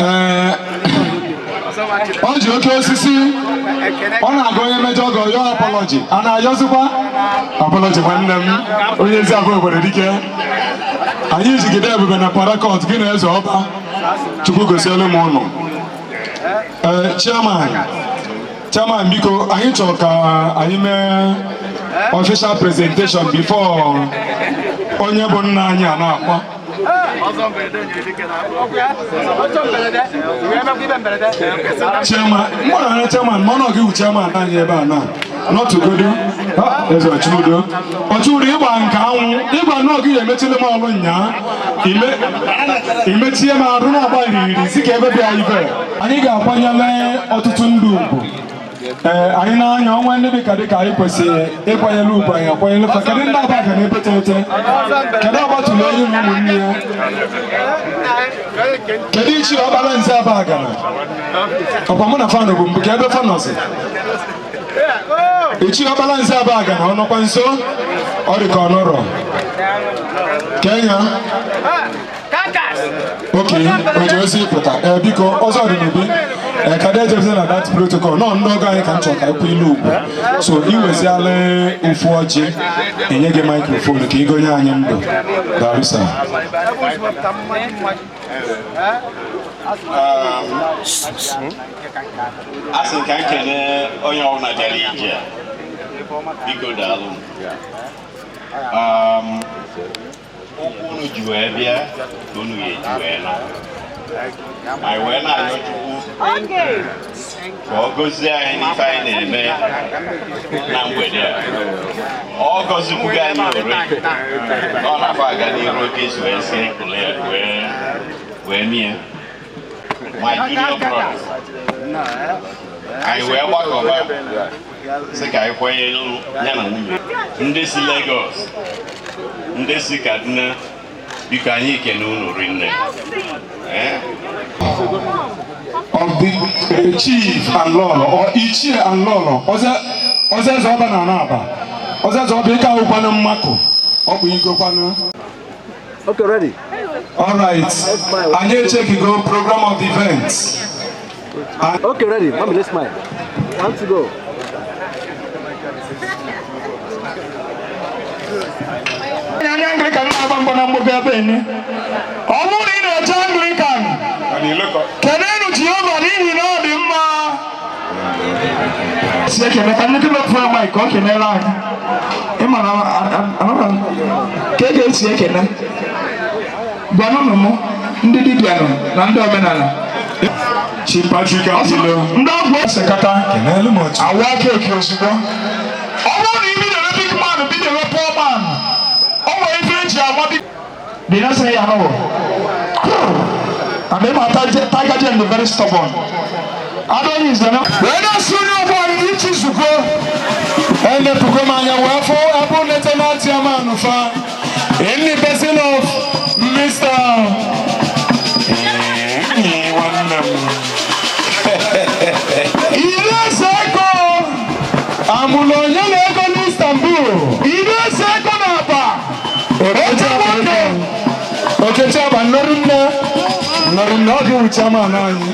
Ee, ọ ji oke osisi ọ na-aga onye mejọ ọgọ yọọ apology a na-ayọzikwa apology. Nwanne m onye ezi abụọ obodo dike anyị jigide ebube na parakọt gị na eze ọba Chukwu gosielu m ụnụ. Ee, chairman, chairman, biko, anyị chọrọ ka anyị mee official presentation before onye bụ nna anyị a na-akpọ. Chairman, mụ na chairman, mụ na gị wụ chairman anyị ebe a na nọtụgodo. Eze ọchụudo ọchụudo ịgba nke anwụ ịgba nnọọ gị ga-emechili m ọlụ nyaa imechie m arụ na-agba iriri si ka ebe bịa ibe anyị ga-akwanyere ọtụtụ ndị ugwu. Ee, anyị na-anya ọnwa ndị dịka dịka anyị kwesịrị ịkwanyere ugwu, anyị akwanyere fa. Kedu ndị aba ga na-epete ete? Kedu ọgbatụrụ enyi na ụmụnne ya? Kedu ichi ọkpara nze aba gara ọkwa mụ na fanụ bụ mbụ ka ebe fanọzi ichi ọkpara nze aba gara ọ nọkwa nso ọ dị ka ọ nọrọ kenya. Oke o ji ozi pụta. Ee, biko, ọzọ dị n'obi. Ka ejebezi na that protocol nọ, ndị ọgọ anyị ka m chọrọ ka ekwu ilu ugwu. So ị weziala ofu ọjị, enye gị microphone ka ị gonye anyị ndụ. Daalụ sir. A sị ka m kelee onye ọbụla bịara ije a. Biko daalụ. Ụkwụ unu ji wee bịa ka unu ga-eji wee na anyị wee na-ayọ Chukwu ka ọ gọzie anyị n'ife anyị na-eme na mgbede a. Ọ gọzikwugo anyị ore, ọ na-afọ aga n'iru oke esi wee si kụle ya wee mie. My junior brother, anyị wee gbakọba sị ka anyị kwanyere ya na nwunye, ndị si Lagos, ndị si Kaduna, biko anyị kene unu rinne. Eh? Of the chief and lolo or ichie and lolo, ọzọ eze ọba na anaba, ọzọ eze ọba ike ahụkwanụ mmakụ ọ bụ igokwanụ. Okay, ready? All right, anyị echekigo program of the event. Okay, ready? Mommy, let's smile. One to go. Anya Anglican na-agba mbọ na mgbogo ebe ene. Ọ bụrụ na ị na-eje Anglican, keleenụ Jehova n'ihi na ọ dị mma. Si ekele ka nnukwu mepụrụ mic ka ọ kelere anyị. Ịma na ka e ga-esi ekele. Gwanụnụ m ndị dibịa nọ na ndị omenala. Chief Patrick Adilo. Ndị ọgwụ sekata Kenelu m otu. awa keeki ozugbo. Ọ bụrụ na ị bidoro big man, bidoro poor man, o nwere ife eji ama big. They don't say no. And them are Tiger Jane, very stubborn. I don't use them. Wee na-asị onye ọbụla anyị ichi zukọ elepụgo m anya wee fụ ebe nleta na chairman fa in the person of Mr. Nwanne m Ire ego amụrụ onye na ego n'Istanbul. Ire ego na-akpa. Okechi nwoke Okechi aba nneru nne nneru nne ọ dị wụ chairman anyị.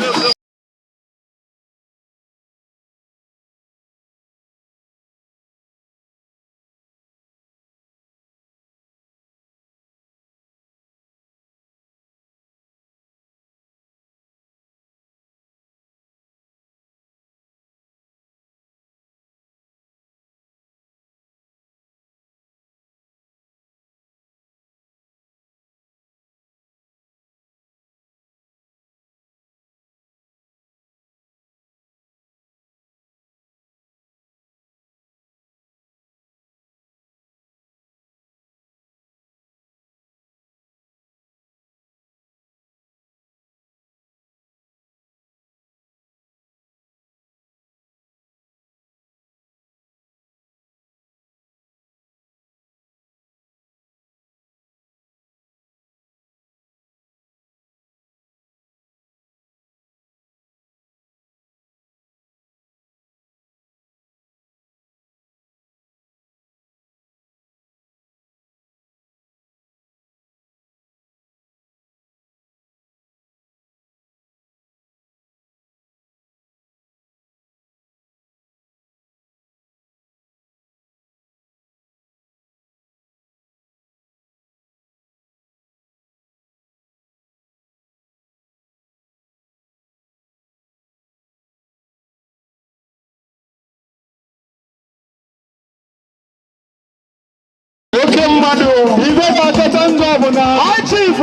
Oke mmadụ. Ibe ga-akọta ndụ bụ na High Chief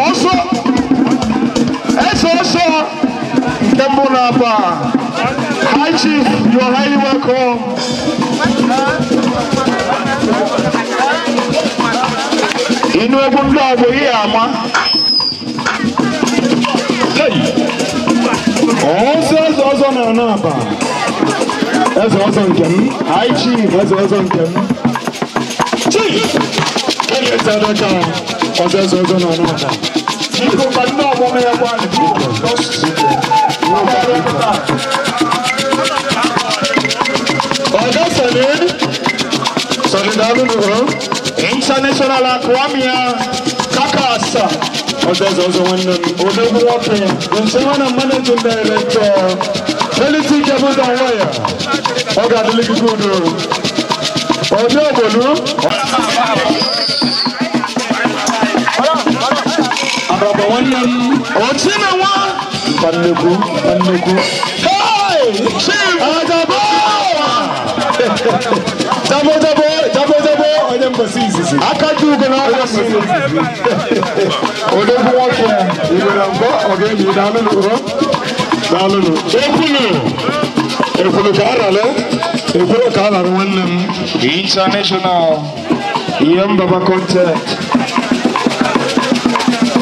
ọsọ ese ọsọ nke mbụ na-aba. High Chief, you are highly welcome. Inú egwu ndị ọgbọ ihe ama. Ọzọ eze ọzọ na-ana aba. Eze ọzọ nke m. High Chief. Eze ọzọ nke m. Chief! Eleta adaka ọzọ eze ọzọ na-ana aba. Biko ka ndị ọgbọ m ya gwa anyị. Ọga Sani, Sani daalụ nụrụ. International Akwamia Kakasa. Ọzọ ọzọ ọzọ nwanne m. Odogwu nwoke. The chairman and managing director. Quality Cable and Wire. Ọ ga-adịlị gị good o. Ọdị ogbolu. Ababa nwanne m. Ochi na nwa. Mpa nnekwu, mpa nnekwu. Hey! Chief! Ajabo! Jabo jabo, jabo jabo, onye mbọsị izizi. Aka ji ugo na onye mbọsị izizi. Odogwu nwoke, igwe na mbọ, ọ ga-ebi daalụnụ o. Daalụnụ. Ekwulu! Ekwulu ka arale, ekwulu ka arara nwanne m. International Iyom Baba content.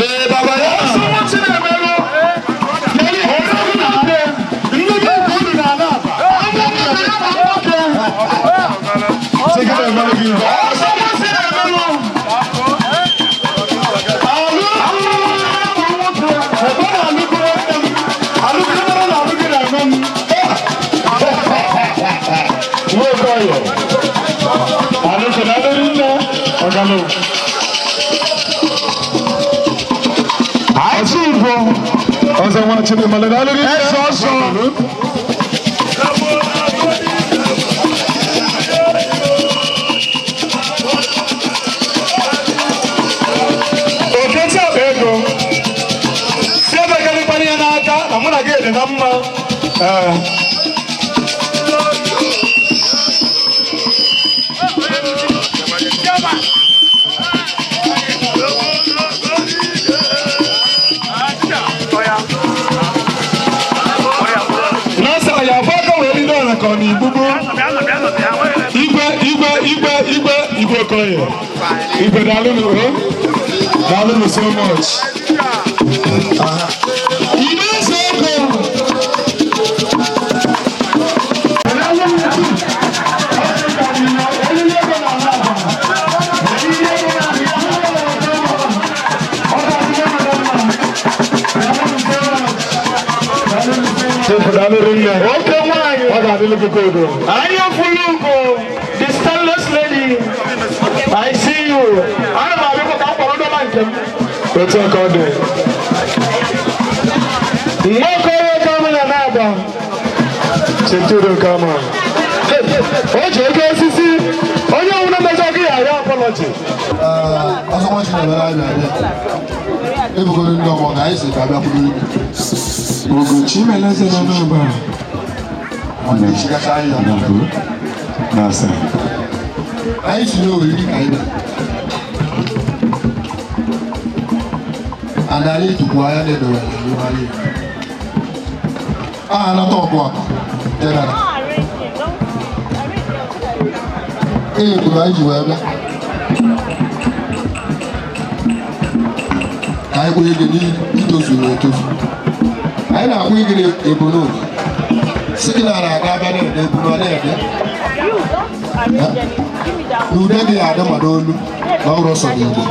Ee, baba ya. Ọsọ nwa Chinemelu. Odogwu nwoke, ndị be unu na-ala aba. Take it and give. Ọsọ nwa Chinemelu. Alụ nwoke, ebe ọ na-alụgo nwanne m. Alụgo mara na alụgo na-eme m. Nwoke ọyọ. Alụgo na alụrụ nne, ọgalụ. Àti ìbọn. Ọsọ nwa Chinemelu na alụrụ nne. Ẹsọ ọsọ. Okechi akpa ego si ebe karịkwana ya n'aka na mụ na gị dị na mma. Ee. Nasa ya afọ aka wee bido ọra ka ọ na-egbugbu. Igwe igwe igwe igwe igwe Okoye. Igwe daalụnụ o. Daalụnụ so much. Igbe eze ego. Oke nwanyị. Ọ ga-adịlụ gị ka udo. Anya fulu ugo, the stainless lady. I see you. Ana m abịakwa ka m kwara dọla nke m. Otu a ka ọ dị. Nwoke onye ka m na na-aba. Chetụrụ kama. O ji oke osisi. Onye ọbụla mejọ gị ya arịọ apology. Ọsọ nwa Chinemelu anyị abịa. Ebugoro ndị ọgbọ na anyị si ka abịa kwuru gị. Ugochi Meleze nọ n'aba. Nwanne chigacha anyị ya. Nasa. Anyị si n'oriri ka anyị bịa. And anyị tukwu anya na-edowere n'ihu anyị. Aha anata ọgụ akụ general. Ee, kwuru anyị ji wee bịa. Ka anyị kwụnye gị n'itozuru etozu. Anyị na-akwụ gị n'ebonobi. Sị gị na na-aga abịa na-ede ebunu ọ na-ede. N'ude gị adị ma n'olu na ọrụ sọ n'Igbo.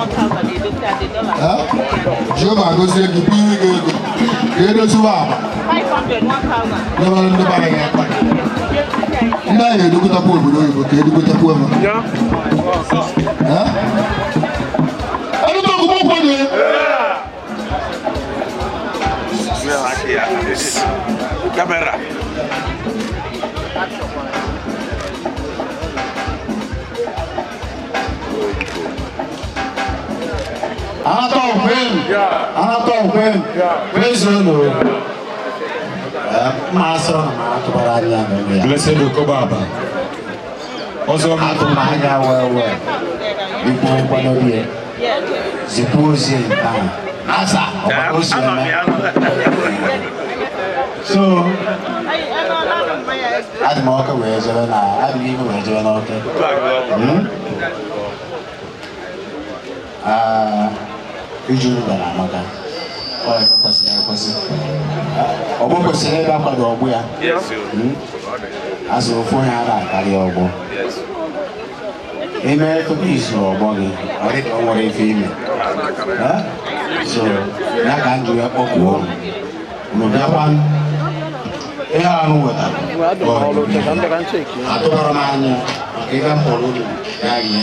Jehova gozie gị bunye gị ego ka edoziwe agba nyere ndị bara gị aka. Ndị anyị edugotakwa obodo oyibo ka edugotakwa ha. Camera. Anatọ okwen. Anatọ okwen. Kwezuonu. Mma asọrọ na ma atụbara anya n'onwe ya. Blessed Okobaba. Ọzọ m. Atụrụ anya wee wee. Ikwu nkwadobe ya. Zipụ ozi nke ahụ. Asa ọkwa o si eme. So adị m ọkụ wee jebe na adị m ime wee jebe n'ọkụ. Ah, iju bịara amaka. Ọ ife kwesịrị ekwesị. Ọgbọ kwesịrị ebe akwado ọgbụ ya. Azụ ofu onye ara akarị ọgbọ. Ime tupu izu ọgbọ gị, ọ dị ka o nwere ife ime. So, ya ka m ji wee kpọkuo unu. Unu bịakwa ihe ahụ wetara. Atụbara m anya maka ife m kpọrọ unu ya rie.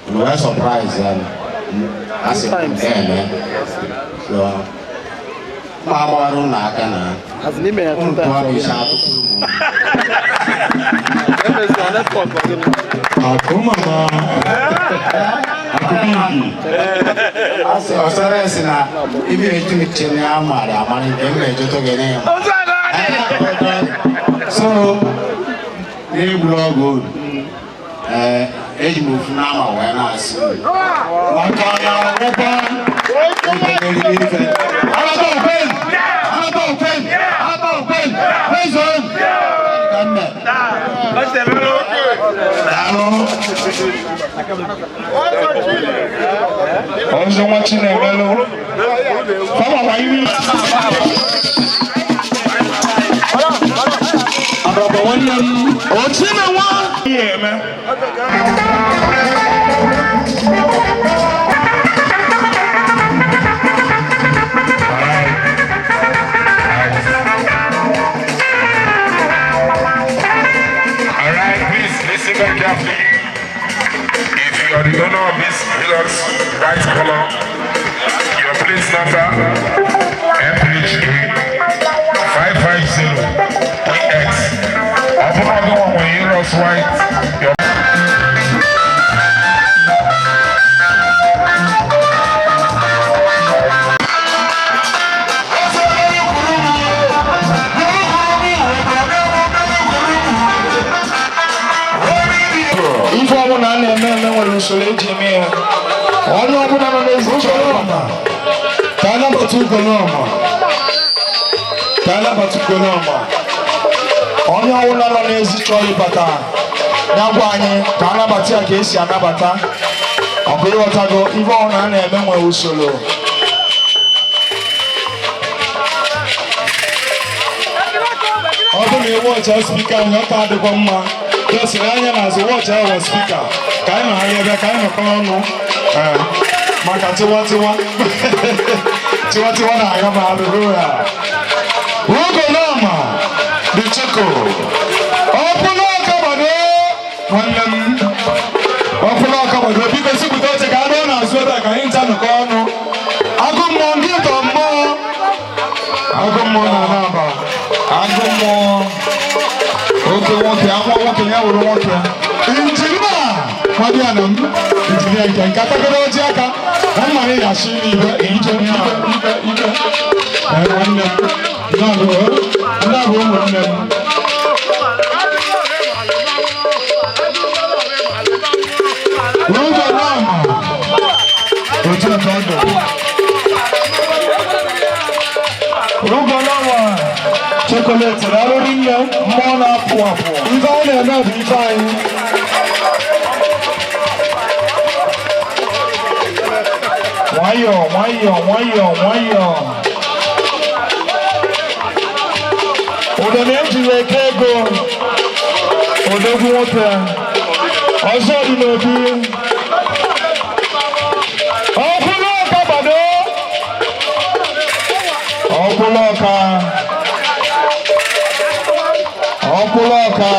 Unu wee sọpraịz ya. Asị m nke eme. So ma agbara ụlọ aka na unu tụọ m isi atụtụ ụmụ. Akụ mama. Akụ bigi. Ọsọrọ si na ibi etu uche na amara amara nke m na-ejoto gị na ya. So n'egburu ọgụ olu, ee, eji m ofu n'ama wee na-asị unu. Maka na ọgwụkwa. Ife. Alaba okwen. Alaba okwen. Alaba okwen. Prison. Daalụ. Ọzọ nwa Chinemelụ. Fama wa iri. Ababa nwanne m. Ochimenwa. Ihe eme. Alright, please listen very carefully. If you are the owner of this Hilux white color, your plate number MHA 550 EX. Ọbụna gị nwa nwere Hilux white, your Ife ọbụla a na-eme eme nwere usoro eji eme ya. Onye ọbụla nọ n'ezi chọrọ ọma ka a nabata ugolọma. Ka a nabata ugolọma. Onye ọbụla nọ n'ezi chọrọ ịbata ya gwa anyị ka a nabata ya ka esi anabata. Ọ bụ ịghọtago ife ọbụla a na-eme nwere usoro. Ọ bụrụ na ị wọchị spika anyị ọ ka adịkwa mma. Jọsịrị anya n'azụ wọchị ahụ spika ka anyị nọ anya ebe ka anyị nọkọ ọnụ. Ee, maka tiwa tiwa tiwa tiwa na-aga m alụrụ ya. Ugolọma dị chiko. Ọkpụlụ ọkabado nwanne m. Ọkpụlụ ọkabado biko sipụta oche ka anụ n'azụ ebe a ka anyị ncha nọkọ ọnụ. Agụ mmụọ ndị ụtọ mmụọ. Agụ mmụọ na-ana aba. Agụ mmụọ. Oke nwoke, amụọ nwoke ya wụrụ nwoke. Injinia nwadịa na m, injinia nke nke atagoro oji aka, na mma anyị ga-achị n'ibe, ike, ike, ike, ike. Ee, nwanne m, ndị a bụ ndị a bụ ụmụnne m. Ụzọ nama, otu nke ọ dị. Ụzọ nama, chocolate na arụrụ nne, mmụọ na-apụ apụ. Ife anyị na-eme bụ ife anyị. Nwayọọ, nwayọọ, nwayọọ, nwayọọ. Ụdọ na-ejiri eke ego. Odogwu nwoke. Ọzọ dị n'obi. Ọkwụlụ ọka gbado. Ọkwụlụ ọka. Ọkwụlụ ọka.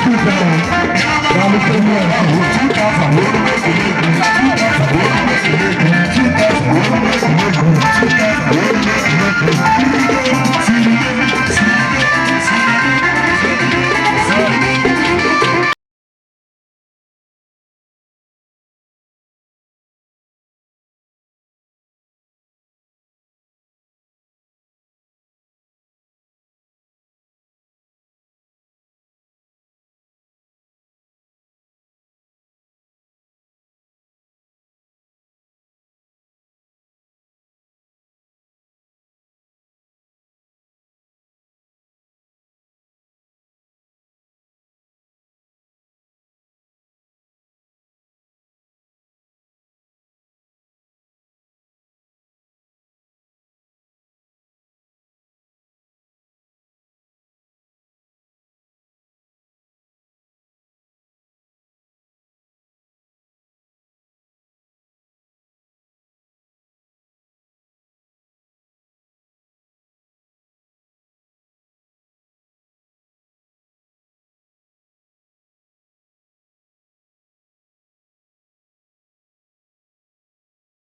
Thank you.